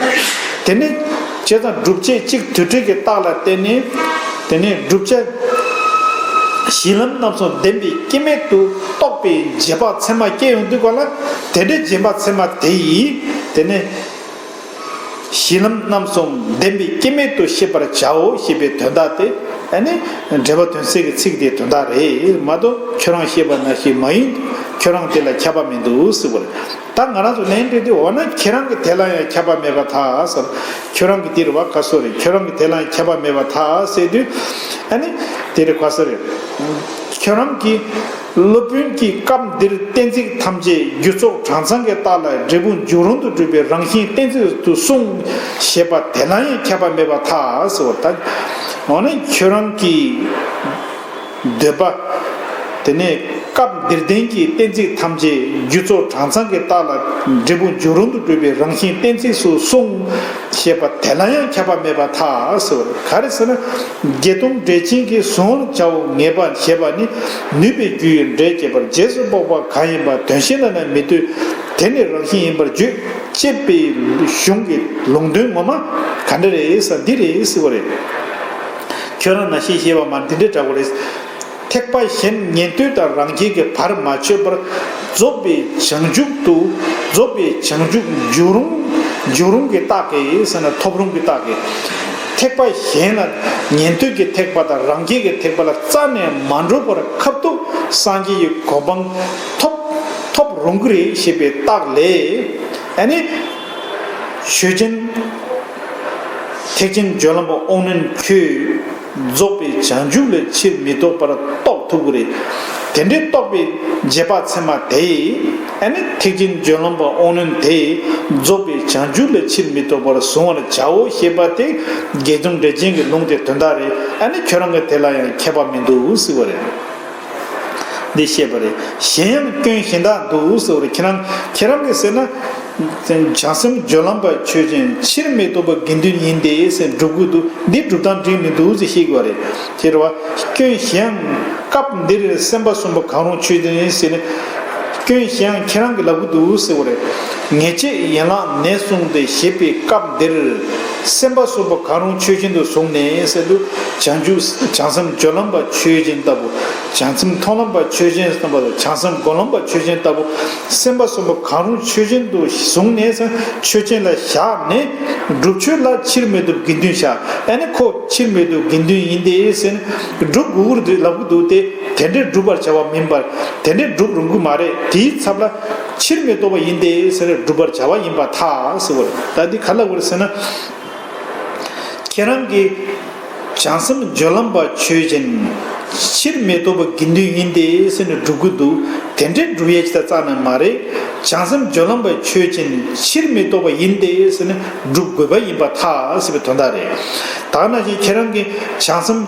དེ་ནི་བྱས་ཙང་སྒྲུབ་བྱེད་གཅིག་དུ་སྤྲོས་ཀྱི་རྟགས་ལ་བརྟེན་ནས། དེ་ནས་བསྒྲུབ་བྱ་གཞི་ལམ་རྣམ་གསུམ་བདེན་པའི་སྐྱེ་མེད་དུ་རྟོགས་པའི་རྗེས་དཔག་ཚད་མ་སྐྱེ་ཡོང་དུས་ག་ལ། དེ་འདྲའི་རྗེས་དཔག་ཚད་མ་དེ་ཡིས་དེ་ནས་གཞི་ལམ་རྣམ་གསུམ་བདེན་པའི་སྐྱེ་མེད་དུ་ཤེས་པར་བྱའོ་ཞེས་པའི་དོན་དག་དེ། ཨ་ནི་འགྲེལ་པ་དོན་གསལ་གྱི་ཚིག་དེའི་དོན་དག་རེད་མ་གཏོགས་ཁྱོད་རང་བཤད་པ་ནང་བཞིན་མ་ཡིན། ཁྱོད་རང་དེ་ལ་ཁྱབ་པ་མི་འདུག་ཟེར་བ་རེད། ད་ང་རང་ཚོ་ལན་སྤྲད་དུས། འོ་ན་ཁྱེད་རང་གི་དེ་ལ་ཡང་ཁྱབ་པ་མེད་པར་ཐལ་ཟེར། ཁྱོད་རང་གི་དེ་རེད་བ་ག་སོ་རེད། ཁྱོད་རང་གི་དེ་ལ་ཡང་ཁྱབ་པ་མེད་པར་ཐལ་ཟེར་དུས། ཨ་ནི་དེ་རེད་ག་སོ་རེད། ཁྱོད་རང་གིས་སློབ་དཔོན་གྱིས་སྐབས་འདིར་གཏན་ཚིགས་ཐམས་ཅད་རྒྱུ་ཚོགས་གྲངས་ཚང་གི་རྟགས་ལ་འབྲས་བུ་འབྱུང་རུང་དུ་གྲུབ་པའི་རང་བཞིན་གཏན་ཚིགས་སུ་གསུངས་ཞེས་པ་དེ་ལ་ཡང་ཁྱབ་པ་མེད་པར་ཐལ་ཟེར་བ་ད། འོ་ན་ཁྱོད་རང་གིས། འདོད་པ། དེ་ནས་སྐབས་འདིར་བསྟན་གྱི་གཏན་ཚིགས་ཐམས་ཅད་རྒྱུ་ཚོགས་གྲངས་ཚང་གི་རྟགས་ལ་འབྲས་བུ་འབྱུང་རུང་དུ་གྲུབ་པའི་རང་བཞིན་གཏན་ཚིགས་སུ་གསུངས་ཞེས་པ་དེ་ལ་ཡང་ཁྱབ་པ་མེད་པར་ཐལ་ཟེར་བ་ག་རེ་ཟེར་ན། བརྒྱད་སྟོང་འགྲེལ་ཆེན་གྱིས་གཟུང་བར་བྱའོ་ངེས་པ་ཞེས་པ་ནི་ནུས་པའི་རྒྱུ་ཡི་འགྲེལ་བྱེད་པར་རྗེས་སུ་དཔོག་པ་གང་ཡིན་པ་དོན་ཤེས་ལ་ནི་མི་ལྟོས། དེ་ནི་རང་བཞིན་ཡིན་པར་བརྗོད་ཅེས་པའི་གཞུང་གི་ལུང་དོན་ངོ་མ་ག་འདྲ་རེད་ཟེར་འདི་རེད་ཟེར་བ་རེད། ཁྱོད་རང་ནང་བཞིན་ཤེས་པ་མ་འདི་འདྲའི་འདྲ་པོ་རེད། ཐེག་པ་གཞན་ཉན་ཐོས་དང་རང་རྒྱལ་གྱི་བར་མ་ཆོད་པར་རྫོགས་པའི་བྱང་ཆུབ་ཏུ། རྫོགས་པའི་བྱང་ཆུབ་འབྱུང་རུང་། འབྱུང་རུང་གི་རྟགས་ཀྱིས་ཟེར་ན་ཐོབ་རུང་གི་རྟགས་ཀྱིས། ཐེག་པ་གཞན་ལ་ཉན་ཐོས་ཀྱི་ཐེག་པ་དང་རང་རྒྱལ་གྱི་ཐེག་པ་ལ་རྩ་ནས་མ་འགྲོ་བར་ཁ་ཐུག་སངས་རྒྱས་ཀྱི་གོ་འཕང་ཐོབ་ཐོབ་རུང་གི་རེད་ཞེས་པའི་རྟགས་ལས། ཨ་ནི། ཆོས་ཅན། ཐེག་ཆེན་སྦྱོར་ལམ་པ་དབང་རྣོན་ཁྱོད། རྫོགས་པའི་བྱང་ཆུབ་ལས་ཕྱིར་མི་ལྡོག་པར་རྟོགས་ཐུབ་ཀྱི་རེད། དེ་འདྲའི་རྟོགས་པའི་རྗེས་དཔག་ཚད་མ་དེ། ཨ་ནི་ཐེག་ཆེན་སྦྱོར་ལམ་པ་དབང་རྣོན་དེ། རྫོགས་པའི་བྱང་ཆུབ་ལས་ཕྱིར་མི་ལྡོག་པར་གཟུང་བར་བྱའོ་ཞེས་པ་དེ། དགེ་སྦྱོང་འགྲེལ་ཆེན་གྱི་ལུང་དེ་དོན་དག་རེད། ཨ་ནི་ཁྱོད་རང་གི་དེ་ལ་ཡང་ཁྱད་པར་མི་འདུག་ཟེར་བ་རེད། འདི་བཤད་པ་རེད། གཞན་ཡང་སྐྱོན་གཞན་དག་འདུག་ཟེར་བ་རེད། ཁྱེད་རང་ཁྱེད་རང་གིས་ཟེར་ན། བྱང་སེམས་སྦྱོར་ལམ་པ་ཆོས་ཅན། ཕྱིར་མི་ལྡོག་པ་དགེ་འདུན་ཡིན་ཏེ་ཟེར་སྒྲུབ་ཀྱི་འདུག་འདི་སྒྲུབ་སྟངས་འགྲིག་མི་འདུག་ཟེར་བཤད་དགོས་རེད། དེ་རེད་བ། སྐྱོན་གཞན་ཡང་སྐབས་འདིར་སེམས་པ་གསུམ་པོ་གང་རུང་ཆོས་ཅན་ཟེར་ནས། སྐྱོན་གཞན་ཡང་ཁྱེད་རང་གིས་ལབ་ཀྱི་འདུག་ཟེར་བ་རེད། ངེས་བྱེད་ཡན་ལག་ནས་གསུངས་ཏེ་ཞེས་པའི་སྐབས་འདིར། སེམས་པ་གསུམ་པོ་གང་རུང་ཆོས་ཅན་དུ་བཟུང་ནས་ཟེར་དུས། བྱང་ཆུབ་བྱང་སེམས་སྦྱོར་ལམ་པ་ཆོས་ཅན་ལྟ་བུ། བྱང་སེམས་མཐོང་ལམ་པ་ཆོས་ཅན་ལྟ་བུ། བྱང་སེམས་སྒོམ་ལམ་པ་ཆོས་ཅན་ལྟ་བུ། སེམས་པ་གསུམ་པོ་གང་རུང་ཆོས་ཅན་དུ་བཟུང་ནས་ཆོས་ཅན་ལ་བཞག་ནས། སྒྲུབ་ཆོས་ལ་ཕྱིར་མི་ལྡོག་དགེ་འདུན་བཞག་ཨ་ནི་ཁོ་ཕྱིར་མི་ལྡོག་དགེ་འདུན་ཡིན་ཏེ་ཟེར་ནས་སྒྲུབ་དགོས་ཀྱི་རེད་ལབ་ཀྱི་འདུག་སྟེ། དེ་འདྲའི་སྒྲུབ་པར་བྱ་བ་མིན་པར། དེ་འདྲའི་སྒྲུབ་རུང་གི་མ་རེད། དེའི་ཚབ་ལ་ཕྱིར་མི་ལྡོག་པ་ཡིན་ཏེ་ཟེར་ནས་སྒྲུབ་པར་བྱ་བ་ཡིན་པར་ཐལ་ཟེར་བ་རེད། ད་འདི་ག་ལ་བར་ཟེར་ན། ཁྱེད་རང་གིས་བྱང་སེམས་སྦྱོར་ལམ་པ་ཆོས་ཅན། ཕྱིར་མི་ལྡོག་པ་དགེ་འདུན་ཡིན་ཏེ་ཟེར་ནས་སྒྲུབ་ཀྱི་འདུག་དེ་འདྲའི་སྒྲུབ་ཡས་ཅིག་ད་རྩ་ནས་མ་རེད། བྱང་སེམས་སྦྱོར་ལམ་པ་ཆོས་ཅན། ཕྱིར་མི་ལྡོག་པ་ཡིན་ཏེ་ཟེར་ནས་སྒྲུབ་དགོས་པ་ཡིན་པར་ཐལ་ཟེར་བའི་དོན་དག་རེད། ད་ནང་བཞིན་ཁྱེད་རང་གིས་བྱང་སེམས་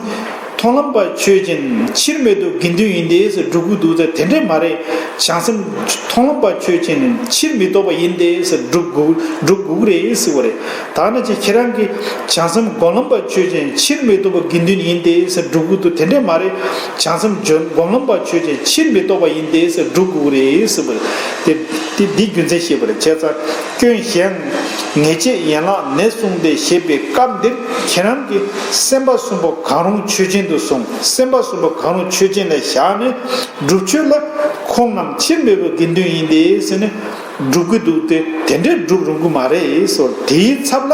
མཐོང་ལམ་པ་ཆོས་ཅན། ཕྱིར་མི་ལྡོག་དགེ་འདུན་ཡིན་ཏེ་ཟེར་སྒྲུབ་ཀྱི་འདུག་ཟེར། དེ་འདྲས་མ་རེད། བྱང་སེམས་མཐོང་ལམ་པ་ཆོས་ཅན། ཕྱིར་མི་ལྡོག་པ་ཡིན་ཏེ་ཟེར་སྒྲུབ་དགོས་སྒྲུབ་དགོས་རེད་ཟེར་བ་རེད། ད་ནང་བཞིན་ཁྱེད་རང་གིས་བྱང་སེམས་སྒོམ་ལམ་པ་ཆོས་ཅན། ཕྱིར་མི་ལྡོག་པ་དགེ་འདུན་ཡིན་ཏེ་ཟེར་སྒྲུབ་ཀྱི་འདུག་དེ་འདྲས་མ་རེད། བྱང་སེམས་སྒོམ་ལམ་པ་ཆོས་ཅན། ཕྱིར་མི་ལྡོག་པ་ཡིན་ཏེ་ཟེར་སྒྲུབ་དགོས་རེད་ཟེར་བ་རེད། དེ་དེ་འདི་རྒྱུ་མཚན་བཤད་པ་རེད། བྱས་ཙང་སྐྱོན་གཞན་ངེས་བྱེད་ཡན་ལག་ནས་གསུངས་ཏེ་ཞེས་པའི་སྐབས་འདིར་ཁྱེད་རང་གིས་སེམས་པ་གསུམ་པོ་གང་རུང་ཆོས་ཅན་དུ་བཟུང་། སེམས་པ་གསུམ་པོ་གང་རུང་ཆོས་ཅན་ལ་བཞག་ནས་སྒྲུབ་ཆོས་ལ་ཁོང་རྣམས་ཕྱིར་མི་ལྡོག་དགེ་འདུན་ཡིན་ཏེ་ཟེར་ནས་སྒྲུབ་ཀྱི་འདུག་སྟེ། དེ་འདྲའི་སྒྲུབ་རུང་གི་མ་རེད་ཟེར། དེའི་ཚབ་ལ་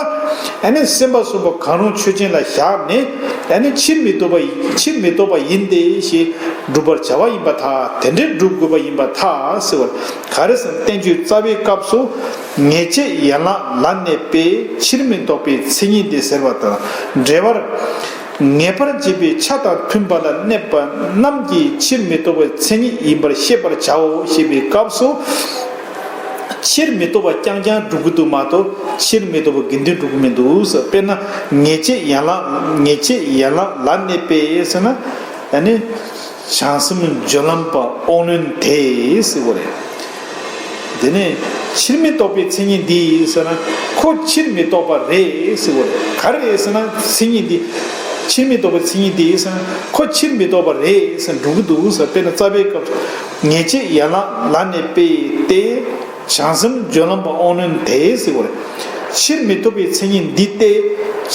ཨ་ནི་སེམས་པ་གསུམ་པོ་གང་རུང་ཆོས་ཅན་ལ་བཞག་ནས་ཨ་ནི་ཕྱིར་མི་ལྡོག་པ་ཕྱིར་མི་ལྡོག་པ་ཡིན་ཏེ་ཞེས་སྒྲུབ་པར་བྱ་བ་ཡིན་པར་ཐལ། དེ་འདྲའི་སྒྲུབ་དགོས་པ་ཡིན་པར་ཐལ་ཟེར་བ། ག་རེ་ཟེར་ན་བསྟན་བཅོས་རྩ་བའི་སྐབས་སུ་ངེས་བྱེད་ཡན་ལག་ལ་གནས་པས་ཕྱིར་མི་ལྡོག་པའི་མཚན་ཉིད་དེ་ཟེར་བ་དང་འབྲེལ་བར། ངེས་པར་འབྱེད་པའི་ཆ་དང་མཐུན་པ་ལ་གནས་པ་རྣམས་ཀྱིས་ཕྱིར་མི་ལྡོག་པའི་མཚན་ཉིད་ཡིན་པར་ཤེས་པར་བྱའོ་ཞེས་པའི་སྐབས་སུ། ཕྱིར་མི་ལྡོག་པ་རྐྱང་རྐྱང་སྒྲུབ་ཀྱི་འདུག་མ་གཏོགས་ཕྱིར་མི་ལྡོག་པ་དགེ་འདུན་སྒྲུབ་ཀྱི་མི་འདུག་ཟེར། དཔེར་ན་ངེས་བྱེད་ཡན་ལག་ངེས་བྱེད་ཡན་ལག་ལ་གནས་པས་ཟེར་ན། ཨ་ནི་བྱང་སེམས་སྦྱོར་ལམ་པ་དབང་རྣོན་དེ་ཟེར་བ་རེད། དེ་ནས་ཕྱིར་མི་ལྡོག་པའི་མཚན་ཉིད་འདི་ཟེར་ན་ཁོ་ཕྱིར་མི་ལྡོག་པ་རེད་ཟེར་བ་རེད། ག་རེ་རེད་ཟེར་ན་མཚན་ཉིད་འདི། ཕྱིར་མི་ལྡོག་པའི་མཚན་ཉིད་འདི་ཟེར་ན་ཁོ་ཕྱིར་མི་ལྡོག་པ་རེད་ཟེར་སྒྲུབ་ཀྱི་འདུག་ཟེར། དཔེར་ན་རྩ་བའི་སྐབས་སུ་ངེས་བྱེད་ཡན་ལག་ལ་གནས་པས་ཏེ། བྱང་སེམས་སྦྱོར་ལམ་པ་དབང་རྣོན་དེ་ཟེར་བ་རེད། ཕྱིར་མི་ལྡོག་པའི་མཚན་ཉིད་འདི་སྟེ།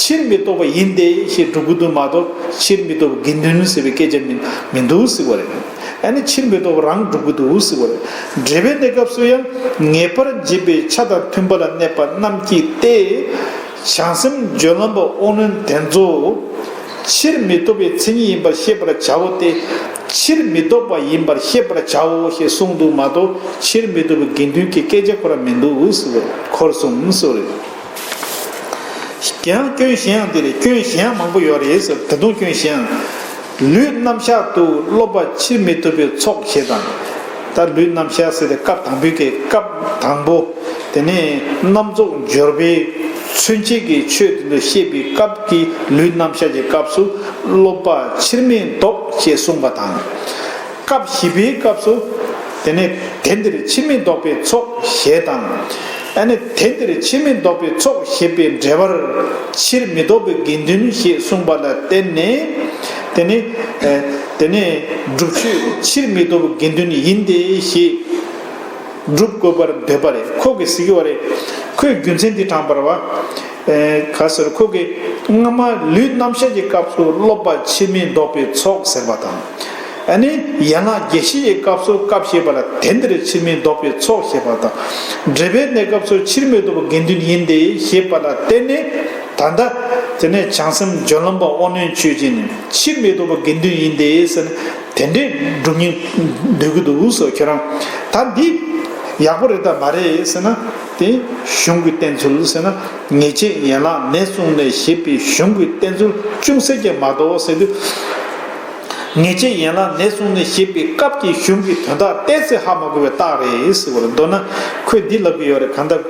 ཕྱིར་མི་ལྡོག་པ་ཡིན་ཏེ་ཞེས་སྒྲུབ་ཀྱི་འདུག་མ་གཏོགས་ཕྱིར་མི་ལྡོག་པ་དགེ་འདུན་ཟེར་བའི་སྐད་ཆ་མི་མི་འདུག་ཟེར་བ་རེད། ཨ་ནི་ཕྱིར་མི་ལྡོག་པ་རང་སྒྲུབ་ཀྱི་འདུག་ཟེར་བ་རེད། འབྲེལ་བའི་གནས་སྐབས་སུ་ཡང་ངེས་པར་འབྱེད་པའི་ཆ་དང་མཐུན་པ་ལ་གནས་པ་རྣམས་ཀྱིས་ཏེ། བྱང་སེམས་སྦྱོར་ལམ་པ་དབང་རྣོན་དེ་ཚོ། ཕྱིར་མི་ལྡོག་པའི་མཚན་ཉིད་ཡིན་པར་ཤེས་པར་བྱའོ་སྟེ། ཕྱིར་མི་ལྡོག་པ་ཡིན་པར་ཤེས་པར་བྱའོ་ཞེས་གསུངས་འདུག་མ་གཏོགས་ཕྱིར་མི་ལྡོག་པའི་དགེ་འདུན་གྱི་སྐད་ཆ་ཁོ་རང་མི་འདུག་ཟེར་བ་རེད། འཁོར་གསུམ་ཟེར་བ་རེད། ཡང་སྐྱོན་གཞན་ཡང་འདི་རེད། སྐྱོན་གཞན་ཡང་མང་པོ་ཡོད་རེད་ཟེར། ད་དུང་སྐྱོན་གཞན་ཡང་། ལུས་རྣམ་གཞག་ཏུ་སློབ་པ་ཕྱིར་མི་ལྡོག་པའི་ཚོགས་ཞེས་དང་། ད་ལུས་རྣམ་གཞག་ཟེར་ཏེ་སྐབས་དང་པོའི་གི་སྐབས་དང་པོ། དེ་ནས་རྣམ་རྫོགས་སྦྱོར་བའི་མཚོན་བྱེད་ཀྱི་ཆོས་དེ་ཚོ་བཤད་པའི་སྐབས་ཀྱི་ལུས་རྣམ་གཞག་གི་སྐབས་སུ་སློབ་པ་ཕྱིར་མི་ལྡོག་ཅེས་གསུངས་པ་དང་། སྐབས་བཞི་པའི་སྐབས་སུ། དེ་ནས་དེ་འདིར་ཕྱིར་མི་ལྡོག་པའི་ཚོགས་ཞེས་དང་། ཨ་ནི་དེ་འདིར་ཕྱིར་མི་ལྡོག་པའི་ཚོགས་ཞེས་པའི་འགྲེལ་པར་ཕྱིར་མི་ལྡོག་པའི་དགེ་འདུན་ཞེས་གསུངས་པ་ལ་བརྟེན་ནས། དེ་ནི། དེ་ནས་སྒྲུབ་ཆོས་ཕྱིར་མི་ལྡོག་པའི་དགེ་འདུན་ཡིན་ཏེ་ཞེས་སྒྲུབ་དགོས་པར་འདོད་པ་རེད། ཁོ་གིས་ཟེར་གྱི་བ་རེད། ཁོས་རྒྱུ་མཚན་འདི་དྲངས་པ་རེད་བ། ཨེ། ག་ཟེར། ཁོ་གིས་སྔ་མ་ལུས་རྣམ་གཞག་གི་སྐབས་སུ་སློབ་པ་ཕྱིར་མི་ལྡོག་པའི་ཚོགས་ཟེར་བ་དང་། ཨ་ནི་ཡན་ལག་བརྒྱད་བཞི་ཡི་སྐབས་སུ་སྐབས་ཞེས་པ་ལ་དེ་འདིར་ཕྱིར་མི་ལྡོག་པའི་ཚོགས་ཞེས་པ་དང་། འབྲེལ་པའི་གནས་སྐབས་སུ་ཕྱིར་མི་ལྡོག་པ་དགེ་འདུན་ཡིན་ཏེ་ཞེས་པ་ལ་བརྟེན་ནས། ད་ལྟ་དེ་ནས་བྱང་སེམས་སྦྱོར་ལམ་པ་དབང་རྣོན་ཆོས་ཅན་ནི་ཕྱིར་མི་ལྡོག་པ་དགེ་འདུན་ཡིན་ཏེ་ཟེར་ནས་དེ་འདྲའི་སྒྲུབ་སྙིང་འདོད་ཀྱི་འདུག་ཟེར། ཁྱེད་རང་ད་འདི་ཡག་པོ་རེད་དམ་མ་རེད་ཟེར་ན། དེ་གཞུང་གི་བསྟན་ཚུལ་ཟེར་ན། ངེས་བྱེད་ཡན་ལག་ནས་གསུངས་ནས་ཞེས་པའི་གཞུང་གི་བསྟན་ཚུལ་ཅུང་ཟད་ཀྱང་མ་གཏོགས་ཟེར་དུས། ངེས་བྱེད་ཡན་ལག་ནས་གསུངས་ནས་ཞེས་པའི་སྐབས་ཀྱི་གཞུང་གི་དོན་དག་ཏོག་ཙམ་ཧ་མ་གོ་བའི་རྟགས་རེད་ཟེར་བ་རེད། མདོར་ན་ཁོས་འདི་ལབ་ཀྱི་ཡོད་རེད། གང་ལྟར་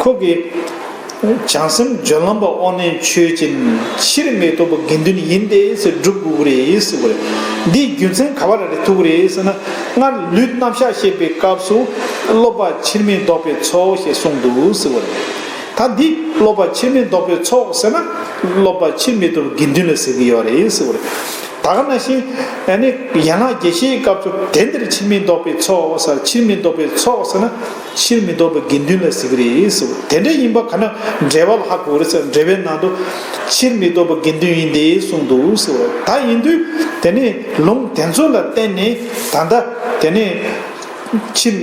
ཁོ་གིས། བྱང་སེམས་སྦྱོར་ལམ་པ་དབང་རྣོན་ཆོས་ཅན། ཕྱིར་མི་ལྡོག་པ་དགེ་འདུན་ཡིན་ཏེ་ཟེར་སྒྲུབ་དགོས་ཀྱི་རེད་ཟེར་བ་རེད། འདིའི་རྒྱུ་མཚན་ག་བ་ར་རེད་ཐུག་གི་རེད་ཟེར་ན། སྔར་ལུས་རྣམ་གཞག་བཤད་པའི་སྐབས་སུ། སློབ་པ་ཕྱིར་མི་ལྡོག་པའི་ཚོགས་ཞེས་གསུངས་འདུག་ཟེར་བ་རེད། ད་འདི་སློབ་པ་ཕྱིར་མི་ལྡོག་པའི་ཚོགས་ཟེར་ན། སློབ་པ་ཕྱིར་མི་ལྡོག་པའི་དགེ་འདུན་ལ་ཟེར་གྱི་ཡོད་རེད་ཟེར་བ་རེད། ད་ག་ནང་བཞིན་ཨ་ནི་ཡན་ལག་བརྒྱད་བཤད་སྐབས་སུ་དེ་འདིར་ཕྱིར་མི་ལྡོག་པའི་ཚོགས་ཟེར། ཕྱིར་མི་ལྡོག་པའི་ཚོགས་ཟེར་ན། ཕྱིར་མི་ལྡོག་པའི་དགེ་འདུན་ལ་ཟེར་གྱི་རེད་ཟེར། དེ་འདྲ་ཡིན་པ་ག་ན་འགྲེལ་པ་ལ་ཧ་གོ་རེད་ཟེར། འགྲེལ་པའི་ནང་དུ་ཕྱིར་མི་ལྡོག་པའི་དགེ་འདུན་ཡིན་ཏེ་གསུངས་འདུག་ཟེར། ད་ཡིན་དུས་དེ་ནས་ལུང་དེ་ཚོ་ལ་བརྟེན་ནས་ད་ལྟ་དེ་ནས་ཕྱིར་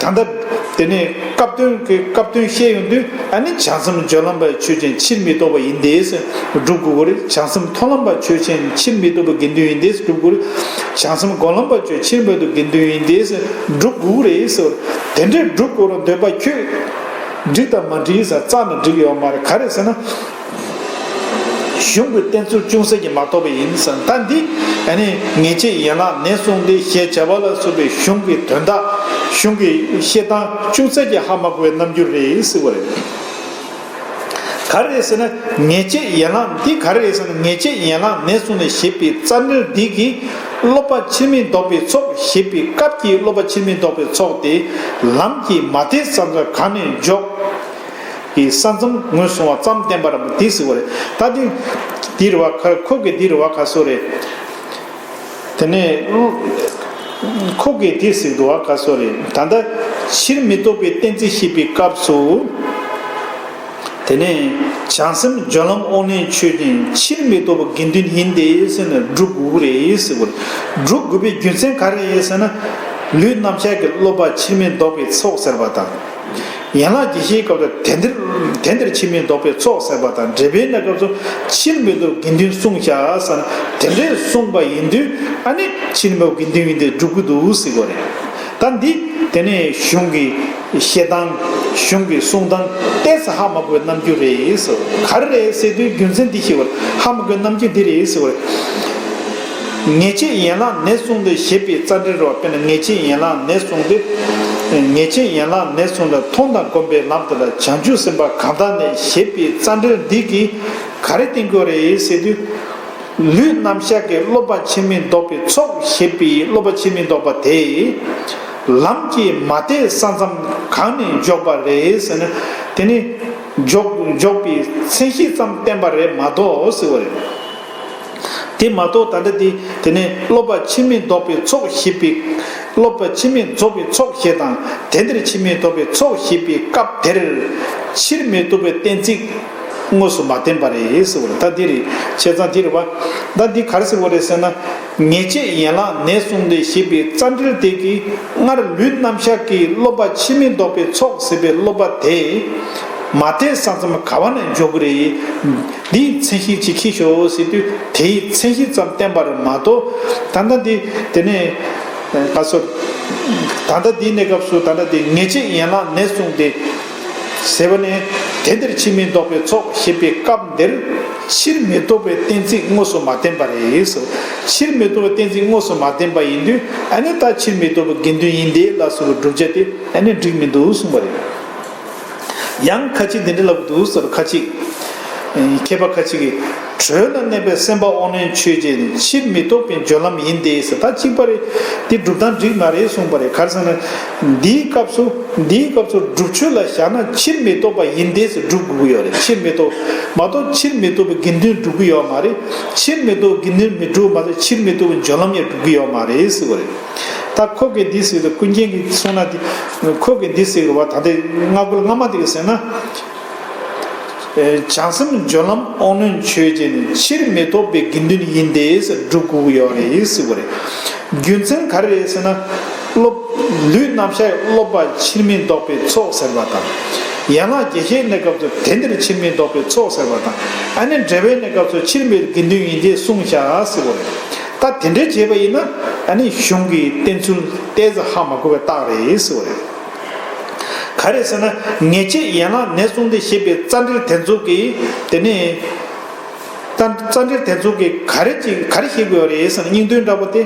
ད་ལྟ་དེ་ནས་སྐབས་དོན་གྱི་སྐབས་དོན་བཤད་ཡོང་དུས། ཨ་ནི་བྱང་སེམས་སྦྱོར་ལམ་པ་ཆོས་ཅན། ཕྱིར་མི་ལྡོག་པ་ཡིན་ཏེ་ཟེར་སྒྲུབ་དགོས་ཀྱི་རེད། བྱང་སེམས་མཐོང་ལམ་པ་ཆོས་ཅན། ཕྱིར་མི་ལྡོག་པའི་དགེ་འདུན་ཡིན་ཏེ་ཟེར་སྒྲུབ་དགོས་རེད། བྱང་སེམས་སྒོམ་ལམ་པ་ཆོས། ཕྱིར་མི་ལྡོག་དགེ་འདུན་ཡིན་ཏེ་ཟེར་སྒྲུབ་དགོས་རེད་ཟེར། དེ་འདྲའི་སྒྲུབ་དགོས་རུ་འདོད་པ་ཁྱོད་འགྲིག་དང་མ་འགྲིག་ཟེར་རྩ་ནས་འགྲིག་ཡོད་མ་རེད། ག་རེ་ཟེར་ན། གཞུང་གི་བསྟན་ཚུལ་ཅུང་ཟད་ཀྱིས་མ་རྟོགས་པ་ཡིན་ཟེར། ད་འདི་ཨ་ནི་ངེས་བྱེད་ཡན་ལག་ནས་གསུངས་ཏེ་ཞེས་བྱ་བ་ལ་སོགས་པའི་གཞུང་གི་དོན་དག། གཞུང་གི་བཤད་སྟངས་ཅུང་ཟད་ཀྱིས་ཧ་མ་གོ་བའི་རྣམ་འགྱུར་རེད་ཟེར་བ་རེད། ག་རེ་རེད་ཟེར་ན། ངེས་བྱེད་ཡན་ལག་འདི་ག་རེ་རེད་ཟེར་ན། ངེས་བྱེད་ཡན་ལག་ནས་གསུངས་ནས་ཞེས་པའི་རྩ་འགྲེལ་འདི་གིས། སློབ་པ་ཕྱིར་མི་ལྡོག་པའི་ཚོགས་ཞེས་པའི་སྐབས་ཀྱི་སློབ་པ་ཕྱིར་མི་ལྡོག་པའི་ཚོགས་དེ། ལམ་གྱི་མ་དེ་ས་མཚམས་གང་ནས་འཇོག་གི་ས་མཚམས་ངོས་བཟུང་བ་ཙམ་བསྟན་པ་རེད་མོད། དེ་ཟེར་བ་རེད། ད་འདི་འདི་རེད་བ། ཁོ་ཁོ་གི་འདི་རེད་བ། ག་སོ་རེད། དེ་ནས་ཁོ་གིས་དེ་ཟེར་འདུག་བ། ག་སོ་རེད། ད་ལྟ་ཕྱིར་མི་ལྡོག་པའི་གཏན་ཚིགས་བཤད་པའི་སྐབས་སུ། དེ་ནས་བྱང་སེམས་སྦྱོར་ལམ་དབང་རྣོན་ཆོས་ཅན། ཕྱིར་མི་ལྡོག་པ་དགེ་འདུན་ཡིན་ཏེ་ཟེར་ནས་སྒྲུབ་དགོས་ཀྱི་རེད་ཟེར་བ་རེད། སྒྲུབ་དགོས་པའི་རྒྱུ་མཚན་ག་རེ་རེད་ཟེར་ན། ལུས་རྣམ་གཞག་གི་སློབ་པ་ཕྱིར་མི་ལྡོག་པའི་ཚོགས་ཟེར་བ་དང་། ཡན་ལག་བརྒྱད་བཤད་སྐབས་སུ་དེ་འདིར་དེ་འདིར་ཕྱིར་མི་ལྡོག་པའི་ཚོགས་ཟེར་བ་དང་། འགྲེལ་པའི་གནས་སྐབས་སུ་ཕྱིར་མི་ལྡོག་དགེ་འདུན་གསུངས་བཞག་ཟེར་ན། དེ་འདྲའི་གསུངས་པ་ཡིན་དུས་ཨ་ནི་ཕྱིར་མི་ལྡོག་དགེ་འདུན་ཡིན་ཏེ་སྒྲུབ་ཀྱི་འདུག་ཟེར་བ་རེད། ད་འདི་དེ་ནས་གཞུང་གི་བཤད་སྟངས། གཞུང་གི་གསུང་སྟངས་ཏོག་ཙམ་ཧ་མ་གོ་བའི་རྣམ་འགྱུར་རེད་ཟེར། ག་རེ་རེད་ཟེར་དུས་རྒྱུ་མཚན་འདི་ཞིག་བར་ཧ་མ་གོ་བའི་རྣམ་འགྱུར་འདི་རེད་ཟེར་བར། ངེས་བྱེད་ཡན་ལག་ནས་གསུངས་ཏེ་ཞེས་པའི་རྩ་འགྲེལ་རོ། དཔེར་ན་ངེས་བྱེད་ཡན་ལག་ནས་གསུངས་ཏེ། ངེས་བྱེད་ཡན་ལག་ནས་གསུངས་ཏེ་མཐོང་དང་སྒོམ་པའི་ལམ་དེ་ལ་བྱང་ཆུབ་སེམས་དཔའ་གང་དག་ནས་ཞེས་པའི་རྩ་འགྲེལ་འདི་གིས་ག་རེ་བསྟན་དགོས་རེད་ཟེར་དུས། ལུས་རྣམ་གཞག་གི་སློབ་པ་ཕྱིར་མི་ལྡོག་པའི་ཚོགས་ཞེས་པའི་སློབ་པ་ཕྱིར་མི་ལྡོག་པ་དེ། ལམ་གྱི་མ་དེ་ས་མཚམས་གང་ནས་འཇོག་པ་རེད་ཟེར་ན། དེ་ནི་འཇོག་འཇོག་པའི་མཚན་གཞི་ཙམ་བསྟན་པ་རེད་མ་གཏོགས་ཟེར་བ་རེད། དེ་མ་གཏོགས་ད་ལྟ་དེ་དེ་ནས་སློབ་པ་ཕྱིར་མི་ལྡོག་པའི་ཚོགས་ཞེས་པའི། སློབ་པ་ཕྱིར་མི་ལྡོག་པའི་ཚོགས་ཞེས་དང་། དེ་འདིར་ཕྱིར་མི་ལྡོག་པའི་ཚོགས་ཞེས་པའི་སྐབས་དེར་ཕྱིར་མི་ལྡོག་པའི་གཏན་ཚིགས་དངོས་སུ་མ་བསྟན་པ་རེད་ཟེར་བ་རེད། ད་འདི་རེད། བྱས་ཙང་འདི་རེད་བ། ད་འདི་ག་རེ་ཟེར་བ་རེད་ཟེར་ན། ངེས་བྱེད་ཡན་ལག་ནས་གསུངས་ཏེ་ཞེས་པའི་རྩ་འགྲེལ་དེ་གིས་སྔར་ལུས་རྣམ་གཞག་གི་སློབ་པ་ཕྱིར་མི་ལྡོག་པའི་ཚོགས་ཟེར་བའི་སློབ་པ་དེ། མ་དེ་ས་མཚམས་ག་བ་ནས་འཇོག་གི་རེད། འདིའི་མཚན་གཞི་ཅིག་ཁྱེར་ཤོག་ཟེར་དུས་དེའི་མཚན་གཞི་ཙམ་བསྟན་པ་རེད་མ་གཏོགས། ད་ལྟ་འདི་དེ་ནས་ག་སོ། ད་ལྟ་འདིའི་གནས་སྐབས་སུ་ད་ལྟ་འདི་ངེས་བྱེད་ཡན་ལག་ནས་གསུངས་ཏེ་ཟེར་བ་ནས། དེ་འདིར་ཕྱིར་མི་ལྡོག་པའི་ཚོགས་ཞེས་པའི་སྐབས་འདིར་ཕྱིར་མི་ལྡོག་པའི་གཏན་ཚིགས་དངོས་སུ་མ་བསྟན་པ་རེད་ཟེར། ཕྱིར་མི་ལྡོག་པའི་གཏན་ཚིགས་དངོས་སུ་མ་བསྟན་པ་ཡིན་དུས་ཨ་ནི་ད་ཕྱིར་མི་ལྡོག་པའི་དགེ་འདུན་ཡིན་ཏེ་ལ་སོགས་པའི་བསྒྲུབ་བྱ་དེ་ཨ་ནི་འགྲིག་མི་འདུག་གསུངས་པ་རེད། ཡང་ཁ་ཅིག་འདི་འདྲ་ལབ་འདུག་ཟེར། ཁ་ཅིག་མཁས་པ་ཁ་ཅིག་གིས། དྲོད་ལ་གནས་པའི་སེམས་དཔའ་དབང་རྣོན་ཆོས་ཅན། ཕྱིར་མི་ལྡོག་པའི་སྦྱོར་ལམ་ཡིན་ཏེ་ཟེར། ད་གཅིག་པ་རེད། འདི་སྒྲུབ་སྟངས་འགྲིག་མ་རེད་གསུངས་པ་རེད། ག་རེ་ཟེར་ན། འདིའི་སྐབས་སུ་འདིའི་སྐབས་སུ་སྒྲུབ་ཆོས་ལ་བཞག་ན་ཕྱིར་མི་ལྡོག་པ་ཡིན་ཏེ་ཟེར་སྒྲུབ་དགོས་ཀྱི་ཡོད་རེད། ཕྱིར་མི་ལྡོག་མ་གཏོགས་ཕྱིར་མི་ལྡོག་པའི་དགེ་འདུན་སྒྲུབ་ཀྱི་ཡོད་མ་རེད། ཕྱིར་མི་ལྡོག་དགེ་འདུན་མི་སྒྲུབ་མ་གཏོགས་ཕྱིར་མི་ལྡོག་པའི་སྦྱོར་ལམ་ཡང་སྒྲུབ་ཀྱི་ཡོད་མ་རེད་ཟེར་བ་རེད། ད་ཁོ་གིས་འདི་ཟེར་ལ་ཀུན་མཁྱེན་གྱིས་གསུངས་ན་དེ། ཁོ་གིས་འདི་ཟེར་བ་ད་ལྟའི་སྔ་རྒོལ་སྔ་མ་དེ་གིས་ཟེར་ན། བྱང་སེམས་སྦྱོར་ལམ་དབང་རྣོན་ཆོས་ཅན། ཕྱིར་མི་ལྡོག་པའི་དགེ་འདུན་ཡིན་ཏེ་ཟེར་སྒྲུབ་དགོས་ཀྱི་ཡོད་རེད་ཟེར་བ་རེད། རྒྱུ་མཚན་ག་རེ་རེད་ཟེར་ན། སློབ་ལུས་རྣམ་གཞག་སློབ་པ་ཕྱིར་མི་ལྡོག་པའི་ཚོགས་ཟེར་བ་དང་། ཡན་ལག་བརྒྱད་བཤད་གནས་སྐབས་སུ་དེ་འདིར་ཕྱིར་མི་ལྡོག་པའི་ཚོགས་ཟེར་བ་དང་། ཨ་ནི་འགྲེལ་པའི་གནས་སྐབས་སུ་ཕྱིར་མི་དགེ་འདུན་ཡིན་ཏེ་གསུངས་བཞག་ཟེར་བ་རེད། ད་དེ་འདྲའི་བྱས་པ་ཡིན་ན་ཨ་ནི་གཞུང་གི་བསྟན་ཚུལ་ཏོག་ཙམ་ཧ་མ་གོ་བའི་རྟགས་རེད་ཟེར་བ་རེད། ག་རེ་ཟེར་ན། ངེས་བྱེད་ཡན་ལག་ནས་བཟུང་སྟེ་ཞེས་པའི་རྩ་འགྲེལ་དེ་ཚོ་གིས་དེ་ནས། རྩ་རྩ་འགྲེལ་དེ་ཚོ་གིས་ག་རེ་ཅིག་ག་རེ་བཤད་དགོས་རེད་ཟེར་ན། སྙིང་དོན་འདྲ་པོ་དེ།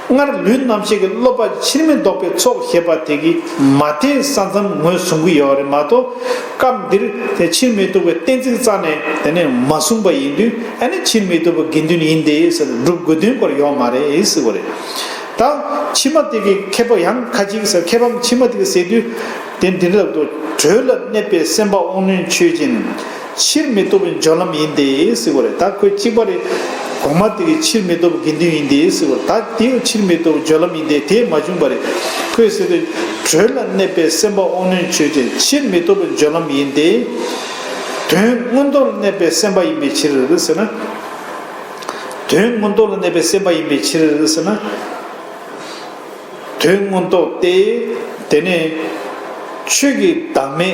སྔར་ལུས་རྣམ་ཤེས་ཀྱི་སློབ་པ་ཕྱིར་མི་ལྡོག་པའི་ཚོགས་ཞེས་པ་དེ་གིས་མ་དེ་ས་མཚམས་ངོས་བཟུང་གི་ཡོད་རེད་མ་གཏོགས། སྐབས་འདིར་དེ་ཕྱིར་མི་ལྡོག་པའི་གཏན་ཚིགས་རྩ་ནས་དེ་ནས་མ་གསུངས་པ་ཡིན་དུས། ཨ་ནི་ཕྱིར་མི་ལྡོག་པའི་དགེ་འདུན་ཡིན་ཏེ་ཟེར་སྒྲུབ་དགོས་དོན་སྐོར་ཡོད་མ་རེད་ཟེར་བ་རེད། ད་ཕྱི་མ་དེ་གི་མཁས་པ་ཡང་ཁ་ཅིག་ཟེར། མཁས་པ་ཕྱི་མ་དེ་གི་ཟེར་དུས། དེ་འདི་ལབ་དུས། དྲོད་ལ་གནས་པའི་སེམས་དཔའ་དབང་རྣོན་ཆོས་ཅན། ཕྱིར་མི་ལྡོག་པའི་སྦྱོར་ལམ་ཡིན་ཏེ་ཟེར་བ་རེད། ད་ཁོས་གཅིག་པ་རེད། གོང་མ་དེ་གི་ཕྱིར་མི་ལྡོག་པའི་དགེ་འདུན་ཡིན་ཏེ་ཟེར་བ་རེད། ད་དེའི་ཕྱིར་མི་ལྡོག་པའི་སྦྱོར་ལམ་ཡིན་ཏེ། དེ་མ་བྱུང་བ་རེད། ཁོས་ཟེར་དུས། དྲོད་ལ་གནས་པའི་སེམས་དཔའ་དབང་རྣོན་ཆོས་ཅན། ཕྱིར་མི་ལྡོག་པའི་སྦྱོར་ལམ་ཡིན་ཏེ། དོན་མངོན་རྟོགས་ལ་གནས་པའི་སེམས་དཔའ་ཡིན་པའི་ཕྱིར་ཟེར་ན། དོན་མངོན་རྟོགས་ལ་གནས་པའི་སེམས་དཔའ་ཡིན་པའི་ཕྱིར་ཟེར་ན། དོན་མངོན་རྟོགས་ཏེ། དེ་ནས་ཆོས་ཀྱི་བདག་མེད་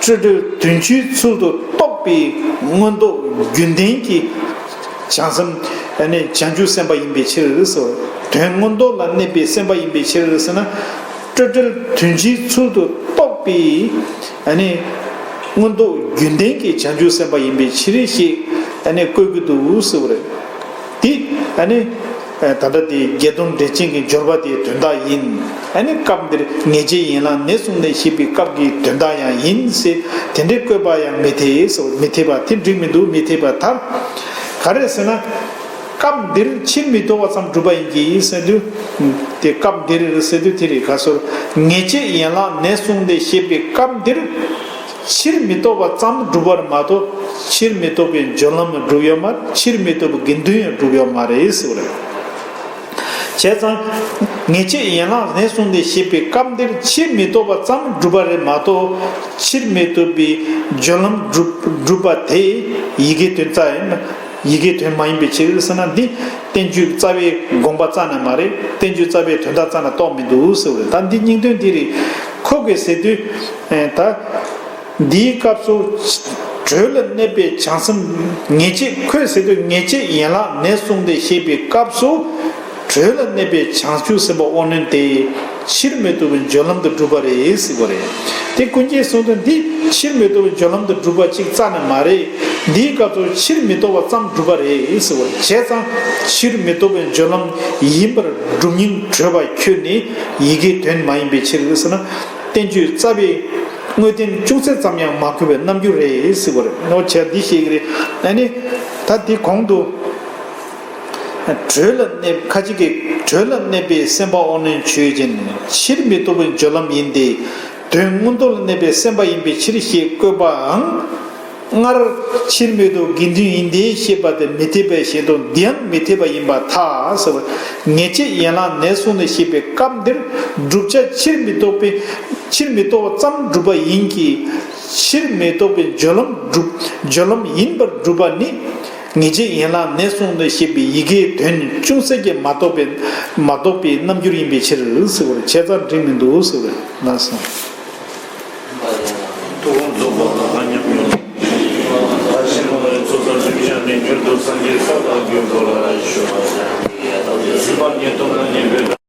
སྤྲོས་བྲལ་དོན་སྤྱིའི་ཚུལ་དུ་རྟོགས་པའི་མངོན་རྟོགས་རྒྱུན་ལྡན་གྱི་བྱང་སེམས། ཨ་ནི་བྱང་ཆུབ་སེམས་དཔའ་ཡིན་པའི་ཕྱིར་སོ། དོན་མངོན་རྟོགས་ལ་གནས་པའི་སེམས་དཔའ་ཡིན་པའི་ཕྱིར་ཟེར་ན། སྤྲོས་བྲལ་དོན་སྤྱིའི་ཚུལ་དུ་རྟོགས་པའི། ཨ་ནི་མངོན་རྟོགས་རྒྱུན་ལྡན་གྱི་བྱང་ཆུབ་སེམས་དཔའ་ཡིན་པའི་ཕྱིར་ཞེས་ཨ་ནི་བཀོད་ཀྱི་འདུག་ཟེར་བ་རེད། དེ་ཨ་ནི། ད་ལྟ་དེ་བརྒྱད་སྟོང་འགྲེལ་ཆེན་གྱི་སྦྱོར་བ་དེའི་དོན་དག་ཡིན། ཨ་ནི་སྐབས་འདིར་ངེས་བྱེད་ཡན་ལག་ནས་བཟུང་ནས་ཞེས་པའི་སྐབས་ཀྱི་དོན་དག་ཡང་ཡིན་ཟེར། དེ་འདྲའི་བཀོད་པ་ཡང་མི་འཐད་ཟེར། མི་འཐད་པ་དེ་འགྲིག་མི་འདུག་མི་འཐད་པ་མཐར། ག་རེ་ཟེར་ན། སྐབས་འདིར་ཕྱིར་མི་ལྡོག་པ་ཙམ་སྒྲུབ་པ་ཡིན་གྱི་ཟེར་དུས། དེ་སྐབས་འདིར་ཟེར་དུས་དེ་རེད། ག་ཟེར། ངེས་བྱེད་ཡན་ལག་ནས་བཟུང་སྟེ་ཞེས་པའི་སྐབས་འདིར། ཕྱིར་མི་ལྡོག་པ་ཙམ་སྒྲུབ་པར་མ་གཏོགས། ཕྱིར་མི་ལྡོག་པའི་སྦྱོར་ལམ་ཡང་སྒྲུབ་ཡོད་མ་རེད། ཕྱིར་མི་ལྡོག་པའི་དགེ་འདུན་ཡང་སྒྲུབ་ཡོད་མ་རེད་ཟེར་བ་རེད། བྱས་ཙང་། ངེས་བྱེད་ཡན་ལག་ནས་བཟུང་སྟེ་ཞེས་པའི་སྐབས་འདིར་ཕྱིར་མི་ལྡོག་པ་ཙམ་སྒྲུབ་པ་རེད་མ་གཏོགས། ཕྱིར་མི་ལྡོག་པའི་སྦྱོར་ལམ་སྒྲུབ་སྒྲུབ་པ་དེ་ཡི་གེའི་དོན་རྩ་ཡིན། ཡི་གེའི་དོན་མ་ཡིན་པའི་ཕྱིར་ཟེར་ན། འདི་བསྟན་བཅོས་རྩ་བའི་དགོངས་པ་རྩ་ནས་མ་རེད། བསྟན་བཅོས་རྩ་བའི་དོན་དག་རྩ་ནས་རྟོགས་མི་འདུག་ཟེར་བ་རེད། ད་འདི་སྙིང་དོན་འདི་རེད། ཁོ་གིས་ཟེར་དུས། ད། འདིའི་སྐབས་སུ། དྲོད་ལ་གནས་པའི་བྱང་སེམས་ངེས་བྱེད། ཁོས་ཟེར་དུས་ངེས་བྱེད་ཡན་ལག་ནས་བཟུང་སྟེ་ཞེས་པའི་སྐབས་སུ། དྲོད་ལ་གནས་པའི་བྱང་ཆུབ་སེམས་དཔའ་དབང་རྣོན་དེ། ཕྱིར་མི་ལྡོག་པའི་སྦྱོར་ལམ་དུ་གྲུབ་པ་རེད་ཟེར་བ་རེད། དེ་ཀུན་མཁྱེན་གསུང་དོན་འདི་ཕྱིར་མི་ལྡོག་པའི་སྦྱོར་ལམ་དུ་གྲུབ་པ་གཅིག་རྩ་ནས་མ་རེད། འདིའི་སྐབས་སུ་ཕྱིར་མི་ལྡོག་པ་ཙམ་གྲུབ་པ་རེད་ཟེར་བ་རེད། བྱས་ཙང་ཕྱིར་མི་ལྡོག་པའི་སྦྱོར་ལམ་ཡིན་པར་སྒྲུབ་སྙིང་བྲོད་པ་ཁྱོན་ནས་ཡི་གེའི་དོན་མ་ཡིན་པའི་ཕྱིར་ཟེར་ན། བསྟན་བཅོས་རྩ་བའི་དངོས་བསྟན་ཅུང་ཟད་ཙམ་ཡང་མ་འཁོད་པའི་རྣམ་འགྱུར་རེད་ཟེར་བ་རེད། ནོ་བྱས་འདི་ཤེས་ཀྱི་རེད། ཨ་ནི། ད་འདི་གོང་དུ། དྲོད་ལ་གནས། ཁ་ཅིག་གིས་དྲོད་ལ་གནས་པའི་སེམས་དཔའ་དབང་རྣོན་ཆོས་ཅན། ཕྱིར་མི་ལྡོག་པའི་སྦྱོར་ལམ་ཡིན་ཏེ། དོན་མངོན་རྟོགས་ལ་གནས་པའི་སེམས་དཔའ་ཡིན་པའི་ཕྱིར་ཞེས་བཀོད་པའང་། སྔར་ཕྱིར་མི་ལྡོག་དགེ་འདུན་ཡིན་ཏེ་ཞེས་པ་དེ་མི་འཐད་པའི་ཞེས་དང་། འདི་ཡང་མི་འཐད་པ་ཡིན་པར་ཐལ་ཟེར་བ། ངེས་བྱེད་ཡན་ལག་ནས་བཟུང་ནས་ཞེས་པའི་སྐབས་འདིར་བསྒྲུབ་བྱ་ཕྱིར་མི་ལྡོག་པའི། ཕྱིར་མི་ལྡོག་པ་ཙམ་སྒྲུབ་པ་ཡིན་གྱི། ཕྱིར་མི་ལྡོག་པའི་སྦྱོར་ལམ་སྒྲུབ། སྦྱོར་ལམ་ཡིན་པར་སྒྲུབ་པ་ནི། ངེས་བྱེད་ཡན་ལག་ནས་བཟུང་ནས་ཞེས་པའི་ཡི་གེའི་དོན་ཅུང་ཟད་ཀྱང་མ་རྟོགས་པའི། མ་རྟོགས་པའི་རྣམ་འགྱུར་ཡིན་པའི་ཕྱིར་ཟེར་བ་རེད། བྱས་ཙང་འགྲིག་མི་འདུག་ཟེར་བ་རེད། ལགས་སོ།